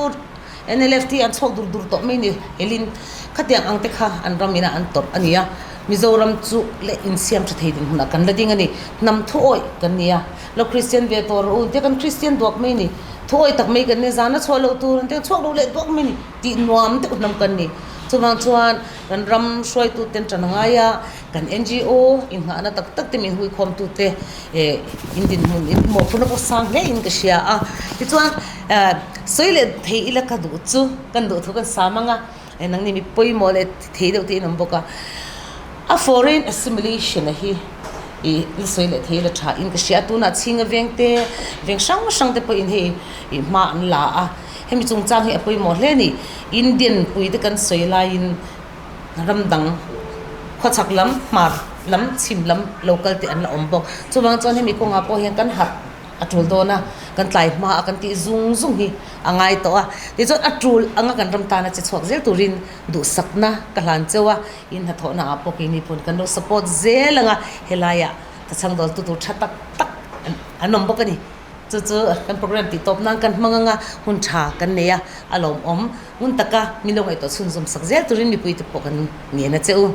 NLFT an chhuak dur dur tawh mai ni helin khatiang ang te kha an ram inah an tawrh a ni a. Mizoram chu leh insiam tha thei dinhmunah kan la ding a ni. Hnam thuawih kan ni a, lo Kristian ve tawh rawh u tia kan Kristian duak mai ni. Thuawih tak mai kan ni, zana chhuah loh tur an tia chhuak loh leh duak mai ni tih nuam deuh hnam kan ni. Chuvang chuan kan ram hruaituten tan a ngai a. Kan NGO inngahna tak tak te min huikhawmtute in dinhmun in mawhphurhna pawh sang hle in ka hria a. Tichuan sawi leh thei ila ka duh chu kan duh thu kan sam ang a, nangni mi pawimawh leh thei deuh te in awm bawk a. A foreign assimilation a hi i la sawi leh thei ila tha in ka hria a, tunah chhinga veng te veng hrang hrang te pawhin hei hma an la a, hemi chungchang hi a pawimawh hle a ni. Indian pui te kan sawi laiin ram dang khawchhak lam hmar lam chhim lam lo kal te an la awm bawk chuvang chuan hemi kawngah pawh hian kan harh a tul dawn a kan tlai hma a kan tih zung zung hi a ngai tawh a tichuan a tul anga kan ram tana che chhuak zel turin duhsakna ka hlan cheu a in hnathawhna ah pawh keini pawn kan lo support zel anga helaiah ka chhang dawl tu tur tha tak tak an awm bawk a ni. Chu chu kan program tih tawp nan kan hmang anga hun tha kan nei a, a lawmawm. Ngun taka min lo ngaihtuah chhunzawm sak zel turin mipui te pawh kan ngen a che u.